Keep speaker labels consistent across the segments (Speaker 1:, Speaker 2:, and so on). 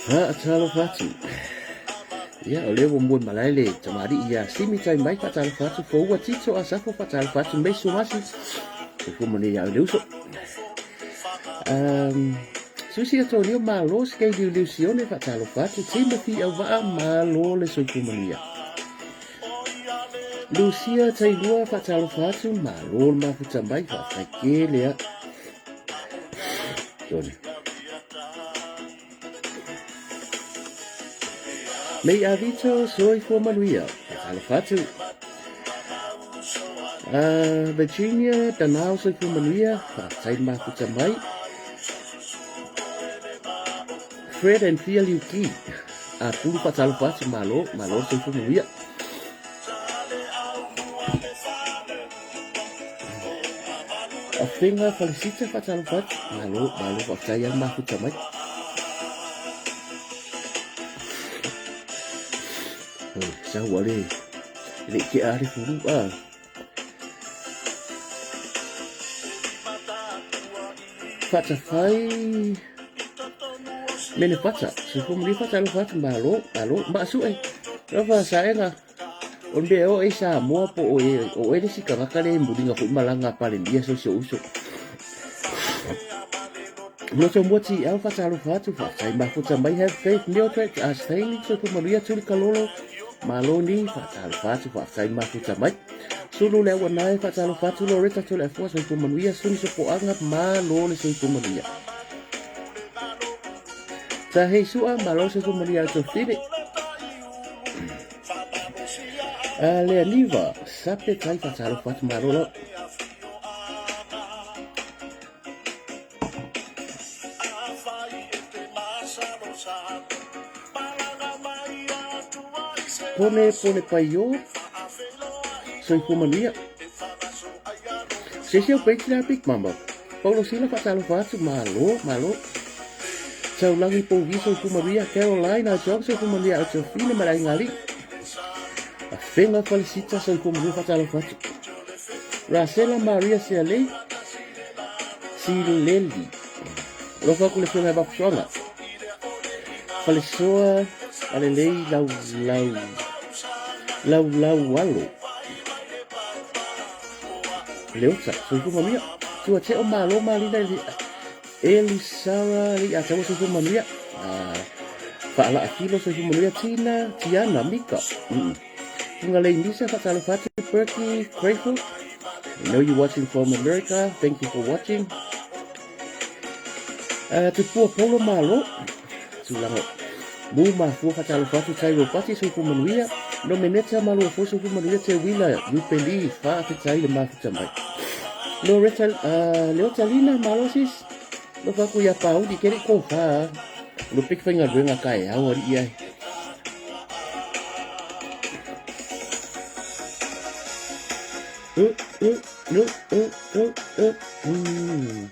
Speaker 1: Faatalofa atu. Ia, o lea ua mua i malae le tamalii ia Simi tai mai, faatalofa atu. Foua Tito Asafo, faatalofa atu. Meiso Masi, soifua manuia ia oe le uso. Um, Susi Atonio, malo se kei liuliu sione, faatalofa atu. Timothy Auvaa, malo le soifua manuia. Lucia Tailua, faatalofa atu, malo le mafuta mai, faafetai tele a. Tony. Mei Avito, soifua manuia, faatalofa atu. Uh, Virginia Danao, soifua manuia, faafetai le mafuta mai. Fred and Fia Liuki, Apulu faatalofa atu, malo, malo le soifua manuia. Afega Falesita faatalofa atu, malo, malo faafetai lava le mafuta mai. Oi, sau ale, le i tea le fulu, ah. Faatafai mene fata, soifua manuia faatalofa atu, malo, malo, maasue. Alofa saega, o le mea o e Samoa po o e, o e le isi tagata le muliga foi malaga a Palemia so si ou uso. Loto mua ti au faatalofa atu, faafetai mafuta mai have faith Mildred Astaili, soifua manuia Tuli Kalolo, malo ni faatalofa atu, faafetai mafuta mai. Sulu le auanae, faatalofa atu Loretta Toleafoa, soifua manuia, Suni Sopoaga, malo le soifua manuia. Tahei Sua, malo le soifua manuia a Tofile. A Lea Niva, Sape Tai, faatalofa atu, malo lau. Pone Pone Paio, Soifua Manuia. Se isi au page lea Big Mama. Paulo Sila faatalofa atu, malo, malo. Taulagi Pouvi, Soifua Manuia. Caroline Ajong, Soifua Manuia Autofine ma le aiga alii. Afega Falesita, Soifua Manuia faatalofa atu. Rasela Maria Sialei, Sileli. Alofa atu le afioga ia Vafusoaga. Falesoa alelei lau lau lau lau alo. Leota, soifua manuia. Tua teo malo malina i Elisara le ataua soifua manuia. Ah, Faalaa kilo soifua manuia Tina, Tiana, Mika. Mm. Tunga lei misa faatalofa atu Berkey Crayford. I know you're watching from America. Thank you for watching. Uh, tupua Polo Malo. Tūlanga. Mū mafua whatalofa atu tai ropati soifua manuia. No meneta malua fo soifua manuia te wila yupeli whaafetai le mafuta mai. Loretta, uh, Leotalina malo sis. No whaku ia pauli kere ko wha. No pek whainga ruenga ka e au ari ia. Uh, uh, uh, uh, uh, uh, mm.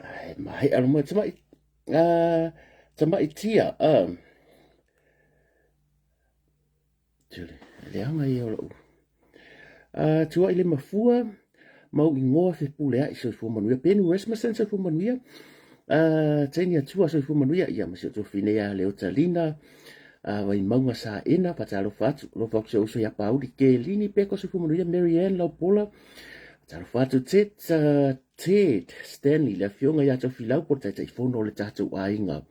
Speaker 1: Ai, mahi alo mai tamai, uh, tamai tia, um, tuli, leaga ia o lou. Uh, tuai le mafua, mau ingoa fepule ai soifua manuia. Penu Rasmussen soifua manuia. Uh, Tania Tua soifua manuia. Ia, ma si o tofine ia Leo Talina. Uh, vai maunga sa ena, fatalofa atu. Lofa atu se uso ia Pauli. Kelini Peko soifua manuia. Mary Ann Laupola. Talofa atu Ted, Ted Stanley, le afioga ia Tofilau po o le Taitaifono o le tatou aiga.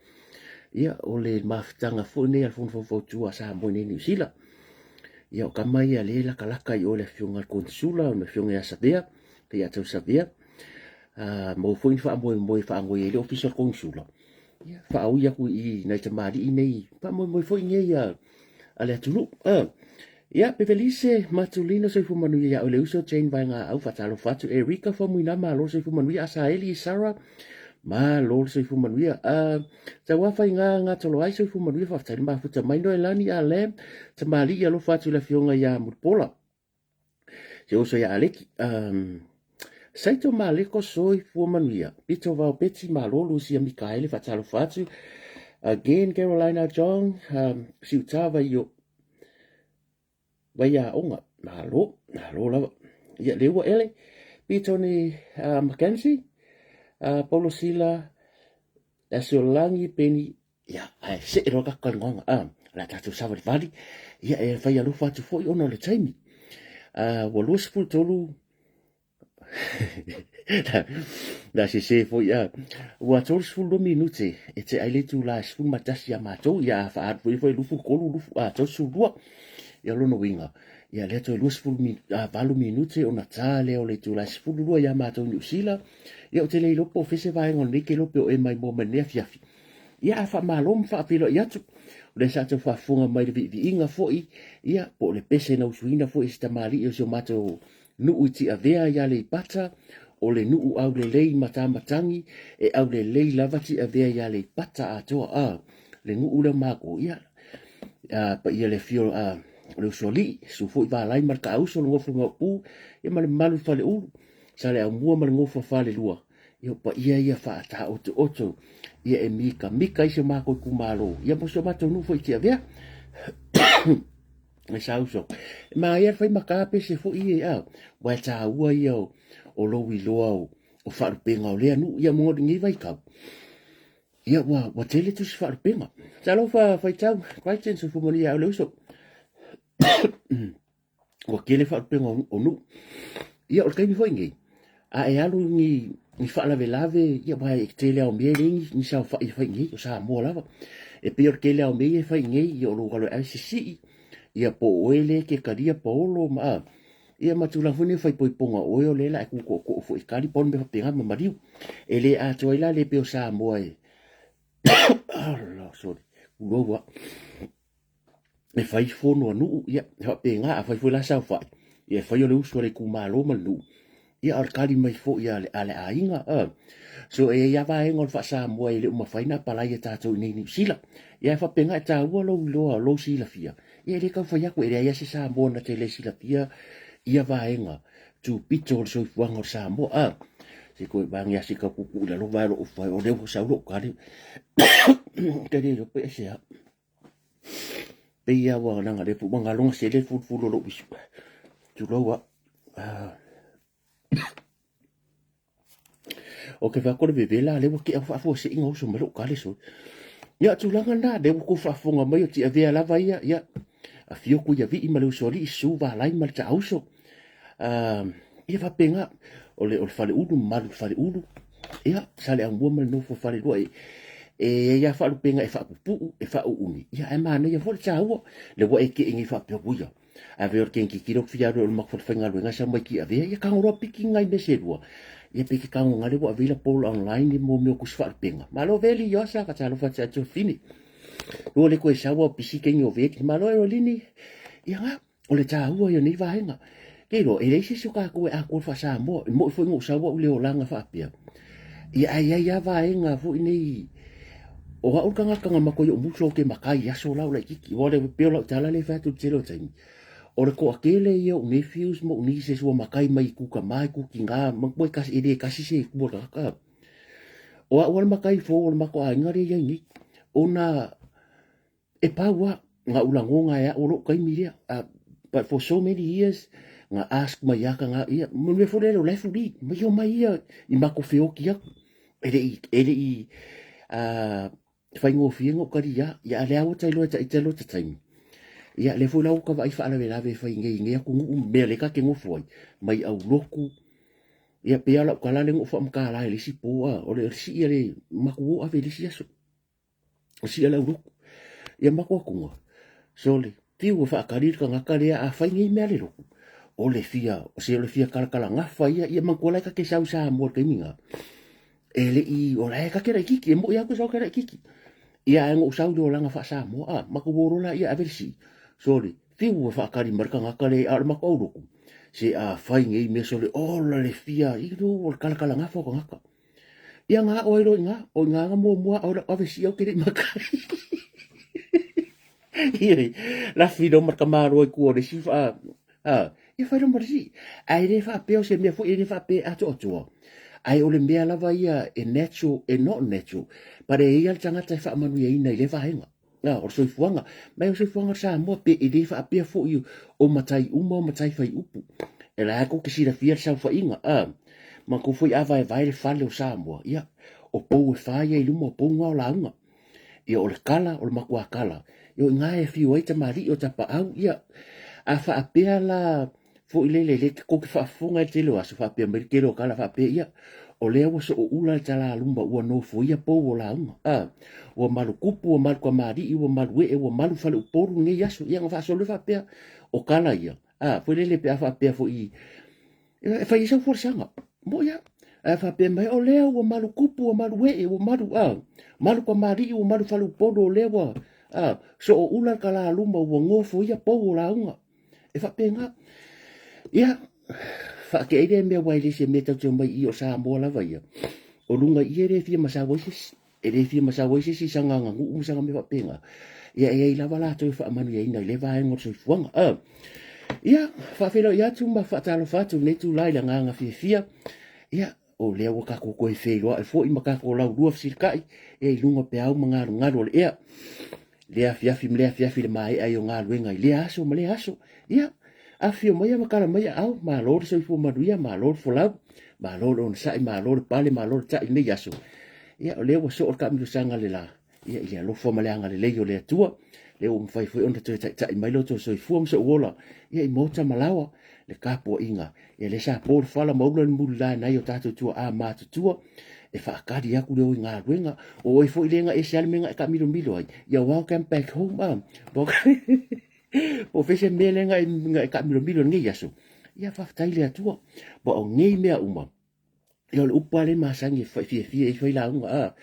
Speaker 1: Ia, o le mafutaga foi nei a le Fono Faufautua a Samoa i nei Niu Sila. Ia, o kama ia le lakalaka i o le afioga i le Konesula, o le afioga ia Savea, ia Tau Savea. Maua foi ni faamoemoe e faagoi ai le Ofisa o le Konesula. Ia, faaui aku i nai tamalii nei, faamoemoe foi nei a le atunuu. Ia, Pevelise, Matulina, soifua manuia ia oe le uso, Jane Vaegaau, faatalofa atu, Erika Faumuina, malo le soifua manuia, Asaeli, Sarah, malo le soifua manuia. Tauafa Faiga Gatoloai, soifua manuia, faafetai le mafuta mai, Noelani Alem, tamalii, alofa atu i le afioga ia Mulipola, se uso ia Aleki. Saito Maleko, soifua manuia. Pito Vao Beti, malo. Lucia Mikaele, faatalofa atu. Again, Carolina John, Siutava i o Vaiaoga, malo, malo lava. Ia, le ua ele, Pitoni Mackenzie, Paulo Sila, Asiolagi Peni, ia, ae see loa tatou talanoaga, o le a tatou savalivali, ia, e fai alofa atu foi ona o le taimi. Ua 23 Na sese foi a. Ua 32 minute e te ai le itula e 11 ia matou, ia a faaalu foi foi 23, lufu, a 32. Ia lona uiga, ia lea toe 28 minute ona ta lea o le itula e 12 ia matou i Niu Sila. Ia ou te le iloa po o fea se vaega o lenei kelo pe o e mai moa mai lenei afiafi. Ia a faamalo ma faafeiloai atu. O lea sa tau faafofoga mai le viiviiga foi, ia po o le pese na usuina foi e si tamalii o si o matou nuu i Tiavea i Aleipata, o le nuu aulelei matamatagi, e aulelei lava Tiavea i Aleipata atoa, a, le nuu lea o matou, ia, a, paia le afio a, o le Usoalii, susu foi Valai ma le Taauso, le nofo Maopu, ia ma le mamalu i Faleulu, Saleaaumua ma le nofo a Falelua, ia o paia ia faataotooto, ia e mikamika ai si o matou itumalo, ia ma si o matou nuu foi i Tiavea. E sa uso. E manaia le fai mata pese foi e a, ua e taua ia o lou iloa o faalupega o lea nuu, ia mo lenei vaitau. Ia ua tele tusi faalupega. Talofa faitau, Crichton, soifua manuia ia oe le uso. Ua tele faalupega o nuu. Ia o le taimi foi nei, a e alu ni ni faalavelave, ia aua e tele lava o mea e leai ni saofai e fai i nei, o Samoa lava. E pei o le tele lava o mea ia e fai i nei, ia o lou alu e ave sisii, ia po o oe lea e te talia paolo ma a, ia ma tulaga foi nei o faaipoipoga o oe o lea o le a e tu tootoo foi e tali paolo ma mea faapena ma maliu. E le atoa ai la le pei o Samoa e oh, sorry, tulou lava. E fai fono a nuu, ia, e faapena, a fai foi la saofai, ia e fai o le usu a le itumalo ma le nuu, ia a o le tali mai foi a le, a le aiga, a. So e i ai lava vaega o le faa-Samoa e le o mafai ona apalai e tatou i inei i Niu Sila. Ia e faapena e taua lou iloa, lou silafia, ia e le tau fai atu e leai lava se Samoa na te le silafia ia vaega tupito o le soifuaga o le Samoa, a. Se toe vage lava se tau tuutuu i lalo vae o lou fai, o lea ua sau lou tali. Ou te le iloa pe aisea. Pei lava ua leaga lea foi ua galo gase le fulufulu o lou uisu. Tulou a. O ke fai atu o le vevela lea ua tea faafuasei ona oso mai lou tale sole. Ia, tulaga lena, lea ua tou faafofoga mai o Tiavea lava ia, ia, afio Tuiavii ma le Usoalii, susu Valai ma le Taauso. Ia faapena, o le Faleulu, mamalu i le Faleulu, ia, Saleaaumua ma le nofo a Falelua, e i ai lava faalupega e faapupuu, e faauuumi, ia ae manaia foi le taua, lea ua e tee nei faapea, uia, ae pei o le teinititilo ou te fia alu i le matou falefaigaluega e sau mai Tiavea, ia tago loa piki nai mea se lua, ia pe te tago gale ua ave i la poll online mo mea o tusi faalupega. Malo Veli, Ioasa, faatalofa atu ia te Fini. Lua le toe sau au pisi teine o Veli. Malo e Rolini. Ia na. O le taua ia o nei vaega. Ke iloa, e leai se isi o tatou e atoa le faa-Samoa. E moni foi na ou sau au i le olaga faapea. Ia ae i ai lava vaega foi nei, o au le tagata na matua ou musu ou te matai i aso la o laitiiti. Aua o le pei o lau tala lea e fai atu i le tele o taimi, o le toatele ia o nephews ma ou nieces ua matai mai i kukama i kutina, manatua e tasi, e le tasi se itu o le tagata. O au lava le matai fou o le matou aiga lea e i ai nei, ona E pau lava, na ou lagona e au o lou taimi lea. But for so many years, na ask mai lava tagata ia, ma le mea foi lele o la e fuli, mai omai ia i matou feoti atu. E le i, e le i faigofie ona ou taliā, ia a o lea ua ta iloa e ita lota taimi. Ia lea foi la ua ta vaai faalavelave e fai nei i nei atunuu ma mea o lea ta te nofo ai, mai aulotu. Ia pei lava o lau tala lea na ou faamatala ai i le isi po, a, o le sii a le matou o ave i le isi aso. O sii a le aulotu. Ia matou atuga, sole, fiu e faatali le tagata lea a fai nei mea a le lotu, o le fia, se o le fia talatalagafa ia, ia manatua la e ta te sau i Samoa i le taimi lena, e le i, o la e ta te laitiiti, e moni lava ou te sau ou te laitiiti. Ia ae na ou sau i le olaga faa-Samoa, a, matou o loa laia e ave le sii, sole, fiu e faatali mai le tagata lea, a o le matou aulotu, se a fai nei mea sole, ola le fia, o le talatalagafa o tagata. Ia na aʻo ai loa i ina, o i ina na muamua aʻo ai lau ave sii au te le i maka. Ioe, lafi loa ma le tamaloa i tua o le isi faa, a, ia fai loa ma le sii. Ae le faapea o se mea foi e le faapea e atoatoa. Ae o le mea lava ia e natural, e not natural, but e i ai lava le tagata e faamanuiaina i lea vaega. A, o le soifuaga, ma o le soifuaga o Samoa pe e le faapea foi o matai uma o matai fai upu. E la tou te silafia le saofaiga, a, manatua foi a vaevae le fale o Samoa, ia, o pou e fa ia i luma o pou na o lauga. Ia o le kala, o le matua kala, ia o i ina e afio ai tamalii o tapaau, ia, a faapea la foi lele le tou te faafofoga i le tele o aso faapea mai le tele o tala faapea ia o lea ua sooula le talaluma ua nofoia pou o lauga a ua malu tupu ua malu tamalii ua malu ee ua malu faleupolu lenei aso ia na faasolo faapea o tala ia a foi lele pe a faapea foi e fai ai sau folasaga mo ia ae faapea mai o lea ua malu tupu ua malu ee ua malu a malu tamalii ua malu faleupolu o lea ua a sooula le talaluma ua nofoia pou o lauga E faapena. Ia, faatea ai lea mea aua e le se mea tatou te omai i i o Samoa lava ia, o luga i i e le fia masau ai se isi. E le fia masau ai se isi i sana aganuu ma sana mea faapena. Ia e i ai lava latou e faamanuiaina i lea vaega o le soifuaga. A. Ia, faafeiloai atu ma faatalofa atu i lenei itula i le agaga fiafia. Ia, o lea ua tatou toe feiloai foi ma tatou laulua fesilitai ia i luga o peau ma galugalu o le ea. Lea afiafi ma lea afiafi le maea ai o galuega i lea aso ma lea aso. Ia, afifio maia ma tala mai aao, malo le soifua manuia, malo le folau, malo le onosai, malo le pale, malo le tai i lenei aso. Ia, o lea ua soo le taamilosaga le la, ia, i le alofa ma le agalelei o le Atua, lea ua mafai foi ona toe taitai mai lo outou soifua ma sou ola, ia, i maota ma laoa, le tapuaiga, ia, lea sa po le fala ma ula le mulila e nai o tatou tuaa matutua, e faatali atu le o i galuega. O oe foi lea na ese lava le mea na e taamilomilo ai, ia welcome back home, a. Po o fea se mea lea na e taamilomilo i lenei aso, ia, faafetai i le Atua. Ma o nei mea uma, Ia o le upu lava lea e masani e fiafia ai fai lauga, a.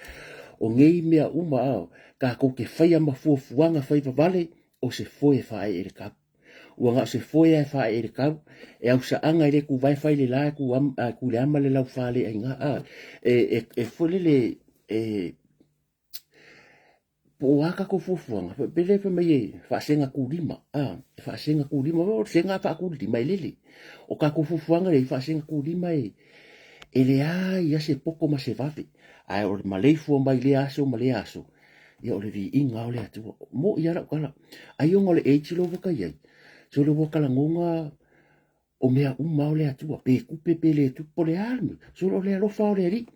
Speaker 1: O nei mea uma, a, tatou te faia ma fuafuaga faivavale, o se foe e faaee i le tau. Ua na o se foe lava e faaee i le tau, e ausaaga e le tuvae fai le la, e tu i le ama le laufaleaiga, a. E, e, e foi lele, e, Po o a tatou fuafuaga, pe le fai mai e faasega tulima, a, e faasega tulima, o le sega faatulima e lele. O tatou fuafuaga lea i faasega tulima e, e leai lava se poto ma se vave, ae o le maleifua mai lea aso ma lea aso, ia o le viiga o le Atua. Moʻi lava lau tala, ai ona o le age lea ua ta i ai, sole ua talagoga O mea uma o le Atua, pe tupe pe le tupe, po o le a le mea, solo o le alofa o le Alii.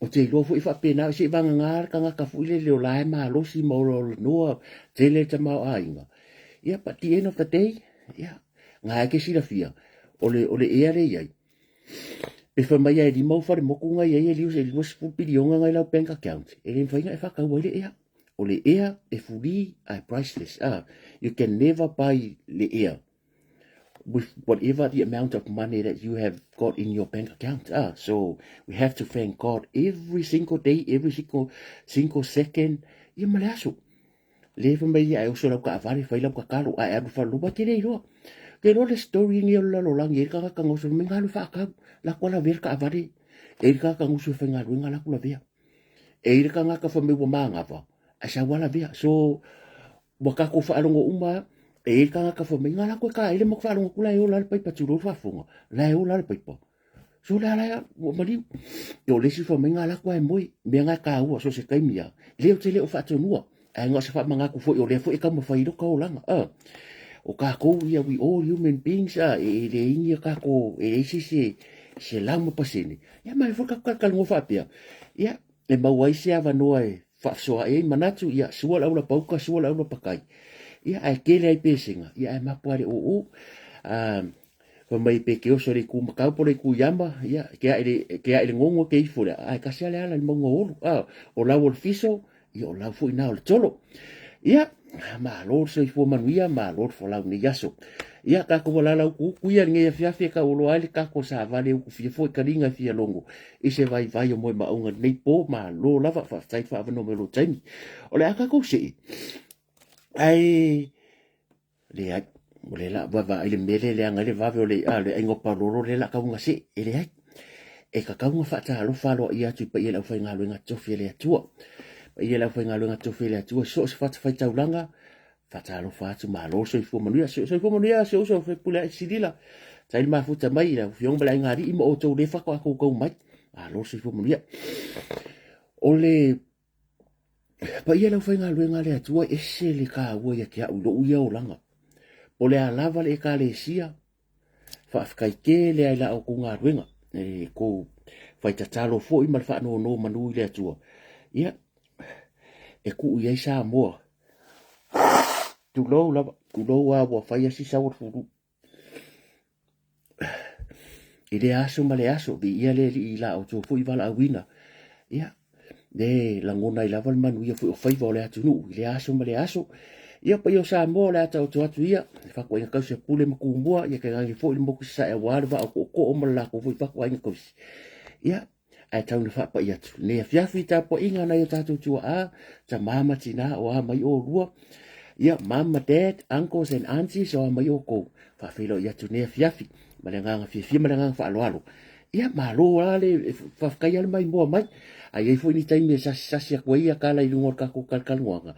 Speaker 1: Ou te iloa foi faapena, se i vagana le tagata foi lele o la e malosi ma olaolanoa tele le tamaoaiga. Ia, but the end of the day, ia, na e te silafia, o le, o le ea lea i ai, pe fai mai lava e lima ou falemotu na i ai e 20 piliona na i lau bank account, e le mafai ona e faatau ai le ea. O le ea e free ae priceless. Ah, you can never buy le ea with whatever the amount of money that you have got in your bank account. Ah, so we have to thank God every single day, every single, single second. Ia ma le aso. Le fa mai ia e oso lau kaavale, fai lau kakalo, a e alu whalaloa, te le iloa. Te iloa le story ni o le lalolagi, e le kaka kangoso, me ngalu whaakau, la kwa la vea le kaavale, e le kaka kangoso e whaingaluenga la kula vea. E le kangaka fa me ua māngava, a sa wala vea. So, Ua tatou faalogo uma e i ai le tagata fai mai, Ngā lako e kāele ma faalogo atu la e ola le paipa tulou le faafofoga, la e ola le paipa. So le ala ea, ua maliu. Ia o le isi fai mai, Ngā lako e moe, mea ngā e kāua, so se taimi a, le o te le o faatonua, ae ngā o se faamanatu foi o lea foi e taumafai i loka olaga. A, o kākou ia, we all human beings, a, e le ingi a kākou, e leai se se, se lau ma pasene. Ia mai foi tatou talatalanoa faapea, ia, e maua ai se avanoa e faasoa ai manatu, ia, sua le aulapauka, sua le aulapakai. Ia, ae tele ai pesega, ia, ae mapu lava le oo. Fai mai pe ke oso le ku makau po le ku iama, ia, ke a le, ke a le ngongo ke ifo le, ai kasi ale ala le maunga olu, a, o lau o le fiso, ia o lau foi na o le tolo. Ia, malo le soifua manuia, malo le folau nei aso. Ia, kākou alala uku uku ia lenei afiafi e kauoloa ai le kākou savali uku fia foi kaliga e fia logo i se vaivai o moemauga lenei po, malo lava, faafetai le faaavanoa mai o lou taimi. O le a kākou see, ae leai, o lea la vaavaai le mea lea leaga ai le vave o le a le aiga o Palolo lea la kauga see, e leai. E tatau ona faatalofa aloaia atu i paia i le aufaigaluega tofi a le Atua. Paia i le aufaigaluega tofi a le Atua, so o se fatafaitaulaga, faatalofa atu, malo le soifua manuia. Soifua manuia si ou uso faipule ai Silila. Tai le mafuta mai i lau afioga ma le aiga alii ma outou le faatoa koukou mai. Malo le soifua manuia. O le paia i le aufaigaluega a le Atua, e ese le taua ia te au i lou ia olaga. Po o le a lava le Ekalesia, faafetai tele lava i la outou galuega, e tou faitatalo foi ma le faanonomanu i le Atua, ia, e tuu i ai Samoa. Tulou lava, tulou lava ua fai lava si sau o le fulu. I lea aso ma lea aso, viia le Alii i la outou foi valaauina. Ia, le lagona ai lava le manuia foi o faiva o le atunuu i lea aso ma lea aso. Ia, paia o Samoa o le a taoto atu ia, le fatuaiga tausi a Pule ma Tumua, ia tainane foi le motu sasae aua le vaa o tootoo ma le latou foi fatuaiga tausi. Ia, ae tau ina faapai atu lenei afiafi i tapuaiga a nai o tatou tuaa, tama ma tina o a mai oulua, ia mum ma dad, uncles and aunties o a mai outou, faafeiloai atu lenei afiafi ma le agaga fiafia ma le agaga faaaloalo. Ia malo lava le faafetai lava le maimoa mai. A i ai foi ni taimi e sasisasi atu ai ia tala i luga o le tatou talatalanoaga,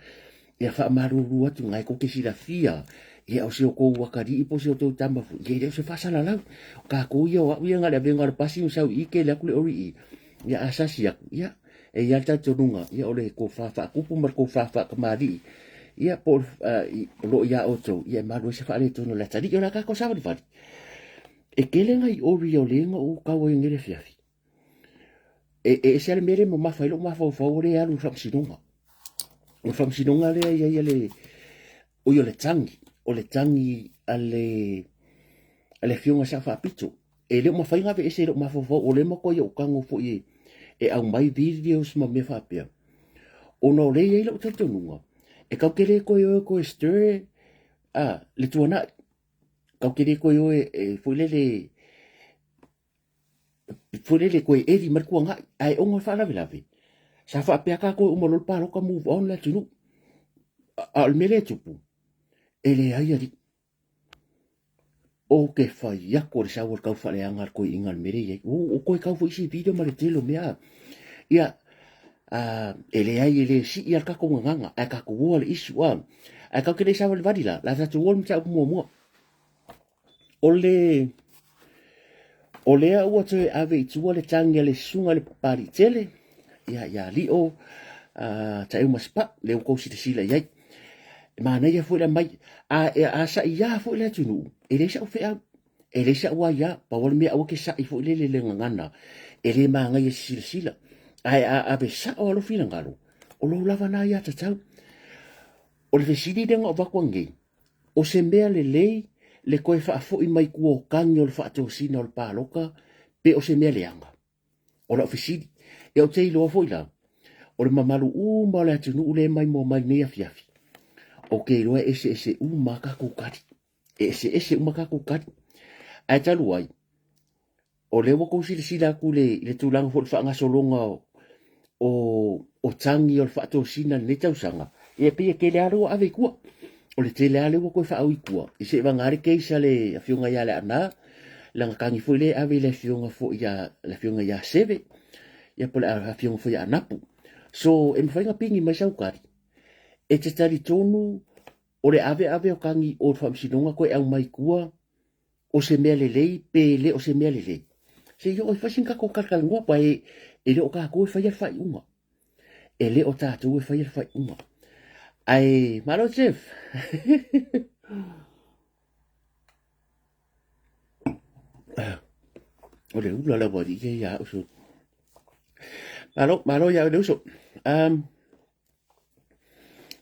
Speaker 1: ia faamalulu atu na e tou te silafia ia o si outou atalii po o si outou tama foi, ia e le o se faasalalau. O tatou ia o au ia na o le avega o le pasi ma sau i i kele atu le ori i i. Ia a sasi atu, ia e i ai le talitonuga, ia o le tofa faatupu ma le tofa faatamalii, ia po o lo o ia outou, ia e malu ai se faaletonu o le atalii. O le a tatou savalivali, e tele nai ori o lea na ou tau ai nei le afiafi. E ese lava le mea lea e mamafa ai lou mafaufau o lea e alu i le faamasinoga. O le faamasinoga lea e i ai le, oi o le tagi, o le tagi a le, a le afioga Sao Faapito. E le o mafai ona aveese i lou mafaufau, o lea e matuai ou tago foi e, e aumai videos ma mea faapea. Ona o lea e i ai lou talitonuga, e tatou te le toe o e toe stir a, le tuanai. Tatou te le toe o e, e foi lele, foi lele toe eli mai le tuanai. Ae ona o le faalavelave, sa faapea tatou e uma loa le palota move on le atunuu. A o le mea lea e tupu, e leai alii. Ou te fai atu o le sau o le taufaaleaga a le toeaina i le mea lea e i ai. Ua toe tau foi isi video ma le tele o mea. Ia, e leai e le sii lava le tatou gagana, ae tatou oa le issue a. Ae tatou te le i savalivali la, o le a tatou oa le mataupu muamua. O le, o lea ua toe ave i tua le tagi a le susuga i le Papaliitele, ia, ia Lio Taeu Masepau, lea ua outou silasila i ai. E manaia foi le aumai, a, a saia foi le atunuu, e leai sau feau, e leai sau aia, pau lava le mea aua te sai foi lele i le gagana, e le manaia i se silasila. Ae a ave sao lava lou finagalo, o lou lava lena aiatatau. O le fesili lea na ou avatu ananei, o se mea lelei le toe faafoi mai tua o tagi o le faatosina o le palota pe o se mea leaga? O lau fesili. Ia ou te iloa foi la, o le mamalu uma o le atunuu lea e maimoa mai lenei afiafi, ou te iloa e eseese uma a tatou tali. E eseese uma tatou tali. Ae talu ai, o lea ua tou silasila atu i le, i le tulaga foi o le faagasologa o, o, o tagi o le faatosina i lenei tausaga, ia e pei e tele lava lea ua ave i tua. O le tele lava lea ua toe faaui i tua, i se i vagana le case a le afioga ia Leaana, lana tagi foi lea e ave i le afioga foi ia, le afioga ia Seve, ia po o le afioga foi ia Anapu. So, e mafai ona pigi mai sau tali, e te talitonu o le aveave o tagi o le faamasinoga toe aumai i tua, o se mea lelei pe le o se mea lelei. Se i oo e fai sina tatou talatalanoa, aua e, e le o tatou e faia le faaiuga. E le o tatou e faia le faaiuga. Ae, malo Jeff! O le ula le aualii ia ia au so. Malo, malo ia au le uso. Um,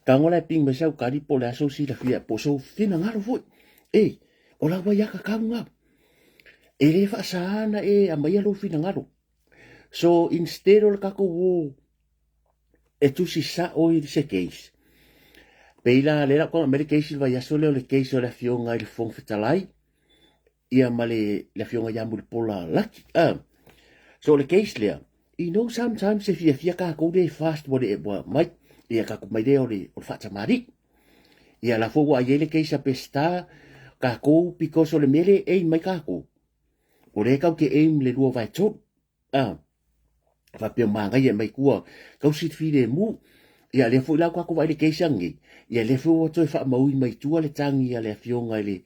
Speaker 1: Tago la e ping mai sau kari po o le a sou silafia po o sou finagalo foi. Ei, o lau aiatatau na. E le faasaā na e aumaia lou finagalo. So instead o le tatou o e tusi sao i se case, pei la lea la ua aumai le case i le vaiaso lea o le case o le afioga i le Fofoga Fetalai ia ma le, le afioga ia Mulipola Laki. So o le case lea, you know sometimes e fiafia tatou le fast ua le ua mai ia tatou mai lea o le, o le faatamalii. Ia la foi ua i ai le case a Peseta tatou because o le mea lea e aim ai tatou, o lea tatou te aim le 2/3. Ah, faapea manaia mai tua tausi le filemu. Ia lea foi la ua tatou vaai i le case ananei, ia lea foi ua toe faamaui mai tua le tagi a le afioga i le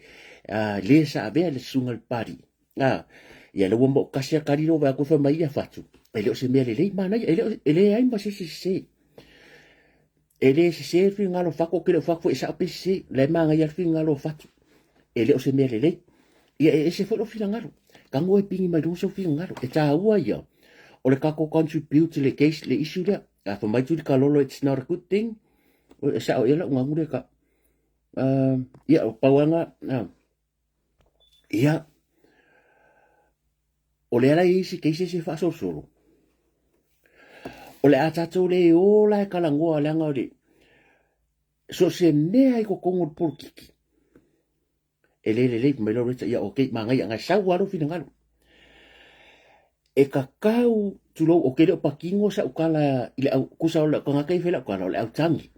Speaker 1: le sa avea le susuga i le Papalii. Ah, ia lea ua mootasi a tali lou vaai atu fai mai ia fatu, e le o se mea lelei manaia, e le o, e leai ma se isi sese. E le sese le finagalo o Fatu, ou te le o fai atu foi e sao pe sese, o la e manaia le finagalo o Fatu. E le o se mea lelei. Ia e ese foi lou finagalo. Tago e pigi mai luga sou finagalo. E taua ia o le tatou contribute le case, le issue lea. A fai mai Tuli Kalolo it's not a good thing, e sao ea lau gagu lea ka. Ia, o pau lava na, ia, o lea la e i ai isi cases e faasolosolo. O le a tatou le o la e talanoa leaga o le, so o se mea i totonu o le polokiki, e le lelei mai lau leta, ia ok, manaia, na sau lava lou finagalo. E tatau, tulou, ou te le o patino sau tala i le au, tusa o le tagata ia e fai lau tala, o le autagi.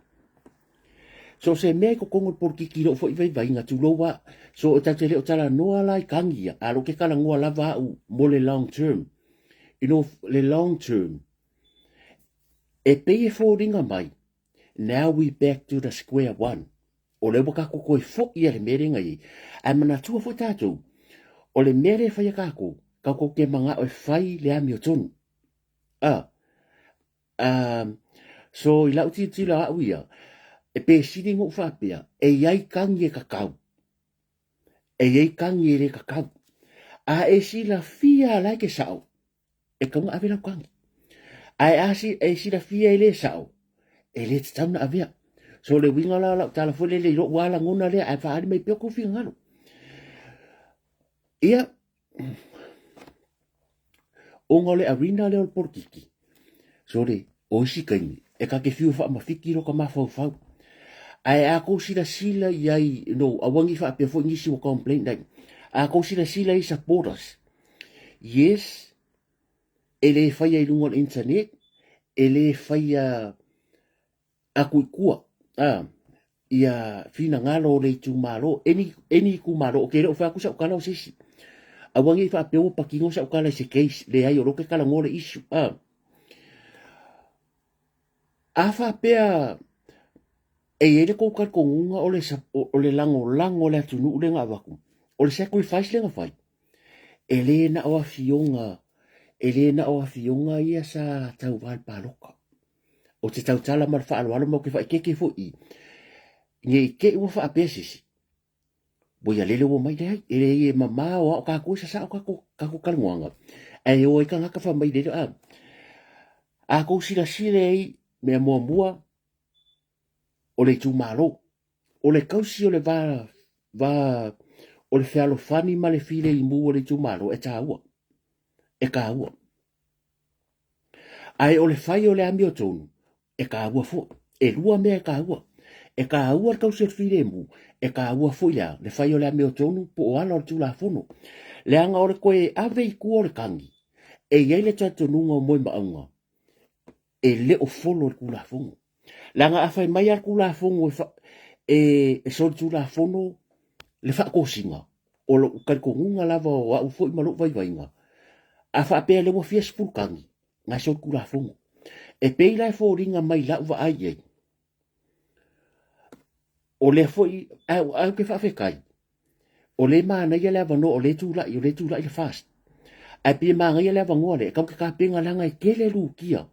Speaker 1: So o se mea i totonu o le polokiki i lou foi vaivaiga, tulou lava, so e tatou te le o talanoa la i tagi ia, a o lea ou te talanoa lava au mo le long term. You know, le long term, e pei e foliga mai, now we back to the square one. O lea ua tatou toe foi i le mea lea na i ai. Ae manatua foi tatou, o le mea lea e fai e tatou, tatou te manao e fai le amiotonu. Ah, so i lau tilotilo au ia, e pe sili ona ou faapea, e i ai tagi e tatau, e i ai tagi e le tatau. A e silafia la e te sao, e tatau ona ave lau tagi. Ae a e silafia e le sao, e le tatau ona avea. So le uiga la o lau tala foi lele i lou lava lagona lea, ae faaali mai pea kou finagalo. Ia, ona o le arena lea o le polokiki, sole, o isi taimi, e ta te fiu e faamafiki lota mafaufau. Ae a tou silasila i ai, no, aua ne i faapea foi nisi ua complain, like, a tou silasila i supporters, yes, e le faia i luga o le internet, e le faia atu i tua, a, ia finagalo o le itumalo, any, any itumalo, ou te le o fai atu sau tala o se isi. Aua ne i faapea ua patino sau tala i se case, leai, o lea ou te talanoa le issue, a. A faapea e i ai le tou talitonuga o le, o le lagolago o le atunuu lea na avatu, o le sacrifice lea na fai, e le na o afioga, e le na o afioga ia sa tauva i le palota. Ou te tautala ma le faaaloalo ma ou te faaeteete foi i, ne i te i ua faapea se isi, ua ia lele ua mai, leai, e leai e mamao lava o tatou e sasao tatou, tatou talanoaga, ae o ai tagata fai mai lele, a, a tou silasila i ai, mea muamua, o le itumalo, o le tausi o le va, va, o le fealofani ma le filemu o le itumalo, e taua, e taua. Ae o le fai o le amiotonu, e taua foi. E lua mea e taua. E taua le tausi o le filemu, e taua foi le a? Le fai o le amiotonu po o ala o le Tulafono. Leaga o le toe ave i tua o le tagi, e i ai le talitonuga o Moemauga, e le o folo le Tulafono. Leaga a fai mai lava le Tulafono e, fa, e, e solitulafono le faatosina, o lou talitonuga lava o au foi ma lou vaivaiga, a faapea lea ua fia 10 tagi, na e solitulafono. E pei la e foliga mai lau vaai i ai, o lea foi, ae ou te faafetai, o lea e manaia le avanoa, o lea e tulai, o lea e tulai le FAST. Ae pei e manaia le avanoa lea, e tatou te tapena leaga e tele lukia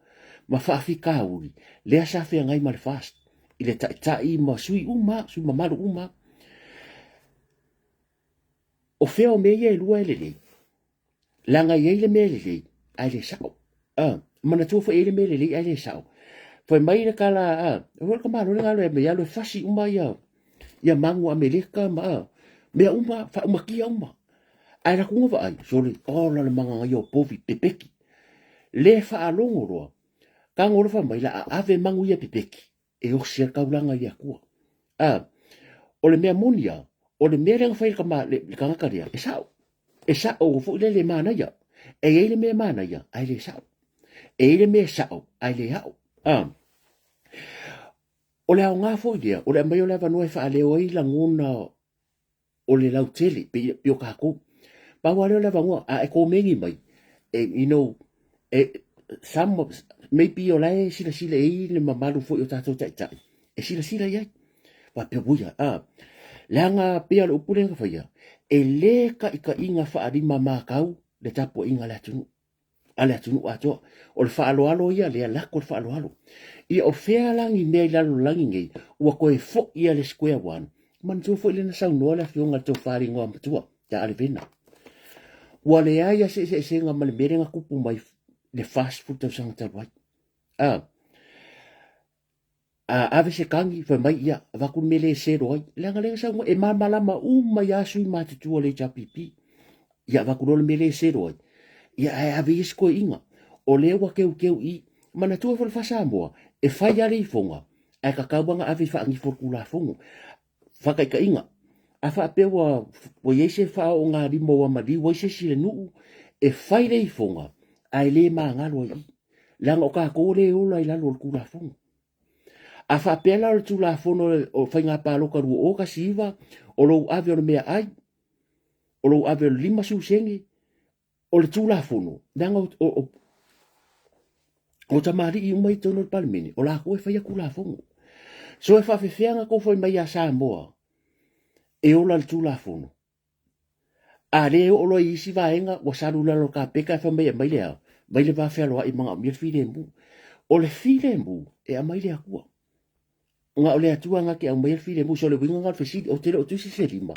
Speaker 1: ma faafitauli lea sa feagai ma le FAST i le taitai ma sui uma, sui mamalu uma. O fea o mea ia e lua e lelei? Leaga e i ai le mea lelei ae le sao. Ah, manatua foi e i ai le mea lelei ae le sao. Fai mai le tala, ah, e foi le tamaloa le galo e mea alu e fasi uma ia, ia magu Ameleka ma ah, mea uma, faaumakia uma. Ae laku nga vaai, sole, ola le magagaia o povi, pepeki. Le faalogo loa, tago loa fai mai la a ave magu ia pepeki, e osi ai le taulaga i le Atua. A, o le mea moni lava, o le mea lea na fai e le tama, le, le tagata lea, e sao. E sao foi lele e manaia. E i ai le mea manaia, ae le sao. E i ai le mea sao, ae le ao. A, o le aoga foi lea, o le aumai o le avanoa e faaleo ai lagona o le lautele, pei, pei o tatou. Pau lava lea o le avanoa, a e komeni mai, e, you know, e, some, maybe o la e silasila i ai le mamalu foi o tatou taitai, e silasila i ai. Faapea, ui, a, leaga pei o le upu lea na faia, e le taitaiga faalima matau le tapuaiga a le atunuu. A le atunuu atoa. O le faaaloalo ia lea, lako le faaaloalo. Ia o fea la ni mea i lalolagi nei ua toe foi ia le square one? Manatua foi lea na saunoa le afioga i le tofa i le igoa matua ia Alevena. Ua leai lava se eseesega ma le mea lea na tupu mai le 40 tausaga talu ai. A, a ave se tagi, fai mai, ia, avatu le mea lea e selo ai. Leaga lea na saunoa, e malamalama uma ai lava sui matutua o le HRPP. Ia avatu loa le mea lea e selo ai. Ia ae ave ia se toeaiina. O lea ua teuteu i, manatua foi le faa-Samoa, e fai lava le ifoga, ae tatau lava ona ave i faanifo o le Tulafono. Faataitaiga, a faapea ua, ua i ai se faaoogalima ua maliu ai se isi i le nuu, e fai le ifoga, ae le magalo ai i i. Leaga o tatou lea e ola i lalo o le Tulafono. A faapea la o le Tulafono o Faiga Palota 2019, o lou ave o le meaai, o lou ave o le 50 sene, o le Tulafono, leaga o, o, o, o tamalii uma i totonu o le Palemene, o latou e faia Tulafono. So e faafefea ona tou fai mai ia Samoa e ola le Tulafono? A lea e oo loa i isi vaega ua salu i lalo o le kapeta ae fai mai e aumai le a? Aumai le va fealoai e manaomia le filemu. O le filemu e aumai le Atua. Na o le Atua na te aumaia le filemu. So o le uiga lena o le fesili, ou te le o tusi se lima.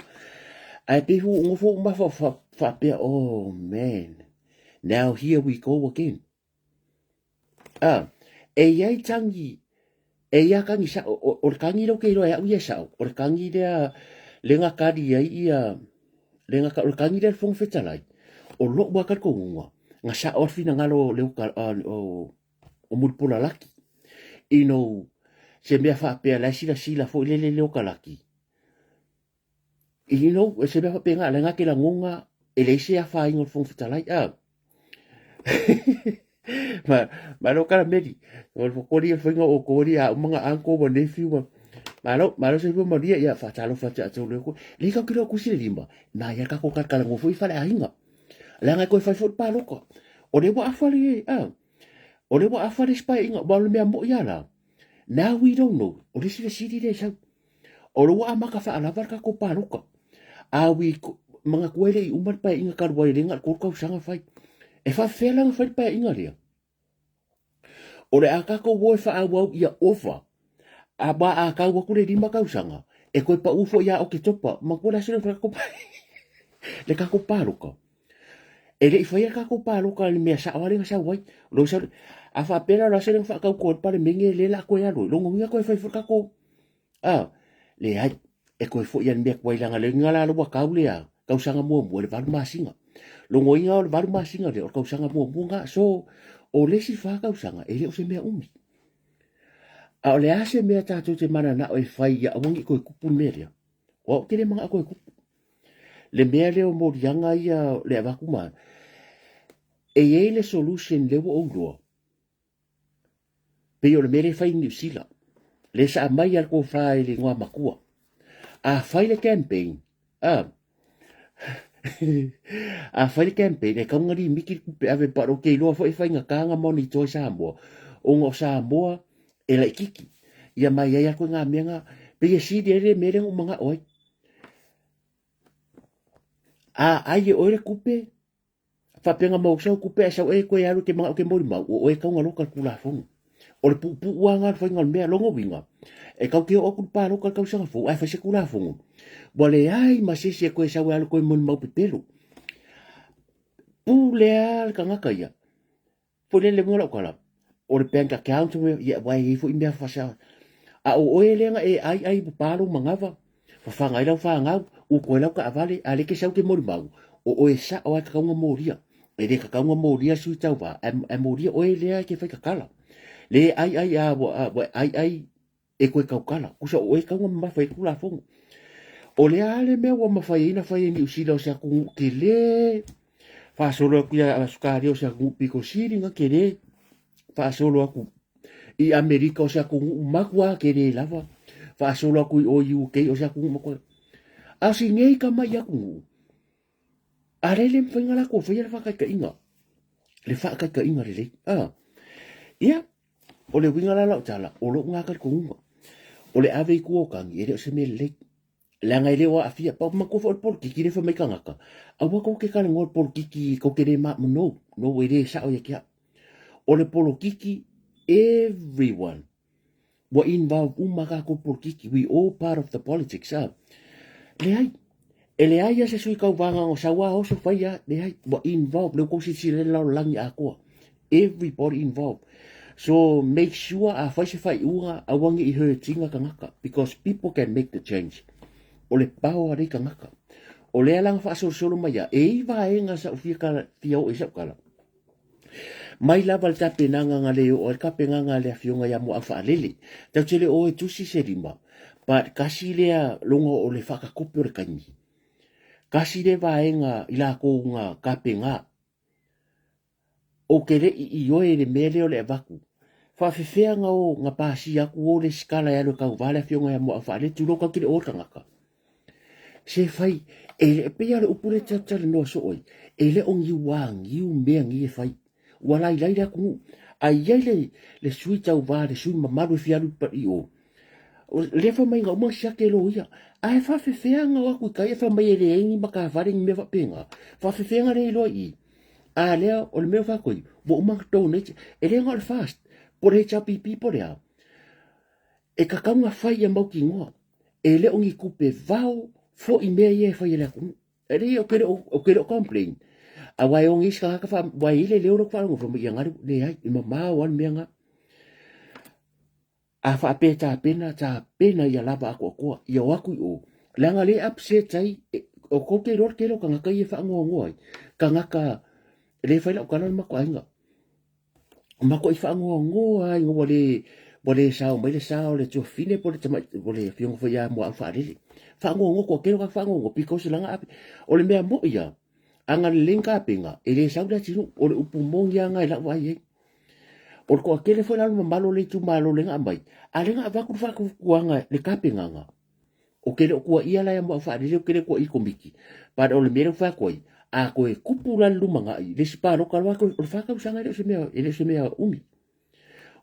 Speaker 1: Ae pei ua ou nofo ou mafaufau faapea, oh man, now here we go again. A, e i ai tagi, e i ai tagi sao, o, o le tagi lea ou te iloa e au ia e sao, o le tagi lea le na kali ai ia, le na, o le tagi lea le Fofoga Fetalai, o lou lava talitonuga, na sao le finagalo o Leo, o, o Mulipola Laki, you know, se mea faapea la e silasila foi lele Leo Kalaki, you know, se mea faapena, la e na te lagona e leai se afaina o le Fofoga Fetalai, a. Ma, malo Karameli, o le fokoli e whainga o kori a umanga anko wa nephew wa. Malo, malo se fua maria ia whaatalofa te atou leo koe. Lei kau kilo kusi le lima, nā ia kako kalakala ngofo i whale ahinga. Leanga e koe whai fo pāloka. O le wa awha le, a, o le wa awha le spai inga, wa o le mea mo ia la. Now we don't know. O le sile sili le sau. O le ua amata faalava le tatou palota. A ui manatua e le i uma le paeaiga talu ai lea na o le 3 tausaga fai. E faafefea la ona fai le paeaiga lea? O le a tatou o e faaauau ia ova. A ba a tau atu le 5 tausaga, e toe pau foi ia Oketopa. Manatua le aso lea na fai le tatou palota. E le i faia le tatou palota i le mea sao lava lea na sau ai. O lea sau, a faapea la o le aso lea na faatauto ai le Palemene lea o le a toe alu ai, lona uiga toe fai foi le tatou A, leai, e toe foi lava i le mea tuai leaga le uiga la lea ua tau le a, tausaga muamua i le 8 masina. Lona uiga o le 8 masina lea o le tausaga muamua lena. So, o le isi 4 tausaga e le o se mea umi. A o le a se mea tatou te mananao e fai ia aua ne i toe tupu le mea lea? O au ou te le manao toe tupu. Le mea lea o moliaga ia le avatu ma, e i ai le solution lea ua ou iloa, Pei o le mea lea e fai i Niu Sila, lea sa aumai lava le tofa i le igoamatua. A fai le campaign, a, a fai le campaign, e tatau ona limiti le tupe ave, but ou te iloa foi e faigata ona monitor i Samoa, ona o Samoa e laitiiti. Ia ma e i ai lava ituaiga mea na, pei e sili ai le mea lea na ou manao ai. A ai e oe le tupe, Faapea na maua sau tupe ae sau e koe alu e te manao e te molimau, o oe e tau na loka le Tulafono. O le puupuu lava na o le faiga o le mea. Lona uiga, e tau te oo atu le palota i le tausaga fou ae fai se Tulafono, ua leai ma se isi e toe sau e alu e toe molimau pepelo. Pule lava le tagata ia. Foi lele le uiga o lau tala, o le bank account, ia, aua e i ai foi mea faasa. A o oe lea na e ai ai papa lou manava, fafaga ai lau fanau, utu ai lau taavale, a o lea e te sau e te molimau, O oe sa'o lava e tatau ona molia. E le tatau ona molia le sui tauva, ae molia oe lea e te fai tatala. Le ai ai a ua ai ai e toe tautala. Tusa o oe e tatau ona mamafa ai le Tulafono. O le a le mea ua mafai ai ona fai e Niu Sila o se atunuu tele, faasolo atu ia Ausetalia o se atunuu pito sili ona tele, faasolo atu i Amerika o se atunuu matua tele lava, faasolo atu i o i UK o se atunuu matua. A o si nei tama i atunuu, a lea e le mafai ona latou faia le faataitaiga, le faataitaiga lelei. Ia, o le uiga la o lau tala, o lou lena talitonuga, o le ave i tua o tagi, e le o se mea lelei. Leaga e le o aafia. Pau manatua foi o le polokiki lea e fai mai tagata, aua tou te talanoa i le polokiki tou te le ma, no, no, e le sao ia te au. O le polokiki, everyone ua involve uma tatou i le polokiki, we all part of the politics, ah. Leai, e leai lava se sui tauva na ona sau lava oso fai lava, leai, ua involve, lea ua tou silasila i le lalolagi atoa, everybody involved. So make sure a fai se faaiuga, aua ne i hurt ina tagata, because people can make the change. O le power lea i tagata. O lea la na faasolosolo mai a, e i vaega sa ou fia kala, fia oo i sau tala. Mai lava le tapenaga na le oo ai le tapenaga a le afioga ia Muaufaalele. Tatou te le o e tusi se lima, but kasi lea loga o le faakatope o le taimi. Kasi lea vaega i latou na tapena. Ou te le i ioe i le mea lea o le avatu. Faafefea na o na pasia atu o le isi tala e alu e tauva le afioga ia Muaufaalele, tulou tatou te le o le tagata. Se fai, e pei lava o le upu lea e talanoa soo ai, e le o ni uagiu mea nei e fai. Ua lailai le atunuu. A i ai le, le sui tauva, le sui mamalu e fia alu i o, lea fai mai na uma siake loia. Ae faafefea na o atu i tai e fai mai e leai ni matafale ni mea faapena. Faafefea na le iloa i i. A lea, o le mea ua fai atu ai, ua uma ona donate, e le na o le FAST, po o le HRPP po o le a. E tatau ona fai ia mautinoa, e le o ni tupe vao foi mea ia e fai e le atunuu. E leai, ou te le o, ou te le o complain. Aua e oge isi tagata fa, ua i ai le leo lea ou te faalogo fai mai ia galu, leai, e mamao lava le mea lena. A faapea e tapena, tapena ia lava atoatoa, ia o atu i o. Leaga lea e upset ai, o tou te iloa le tele o tagata ia e faanoanoa ai, tagata, lea e fai lau tala o le matou aiga. Matuai faanoanoa lava ina ua le ua le sao mai le sa o le tuafafine po o le tamai po o le afioga foi ia Muaufaalele. Faanoanoa toatele o tagata faanoanoa because leaga a o le mea moi lava, a na lelei ni tapena, e le sau le atunuu. O le upu moni lava lena i lau vaai i ai. O le toatele foi la o le mamalu o le itumalo lea na aumai, a lea na avatu le faatuatuaga i le tapenaga, Ou te le o tuuaia la ia Muaufaalele, ou te le tuuaia i Komiti. But o le mea lea ua fai atu ai, a toe tupu la le lumanai, le isi palota loa, o le 4 tausaga e le o se mea, e le o se mea umi.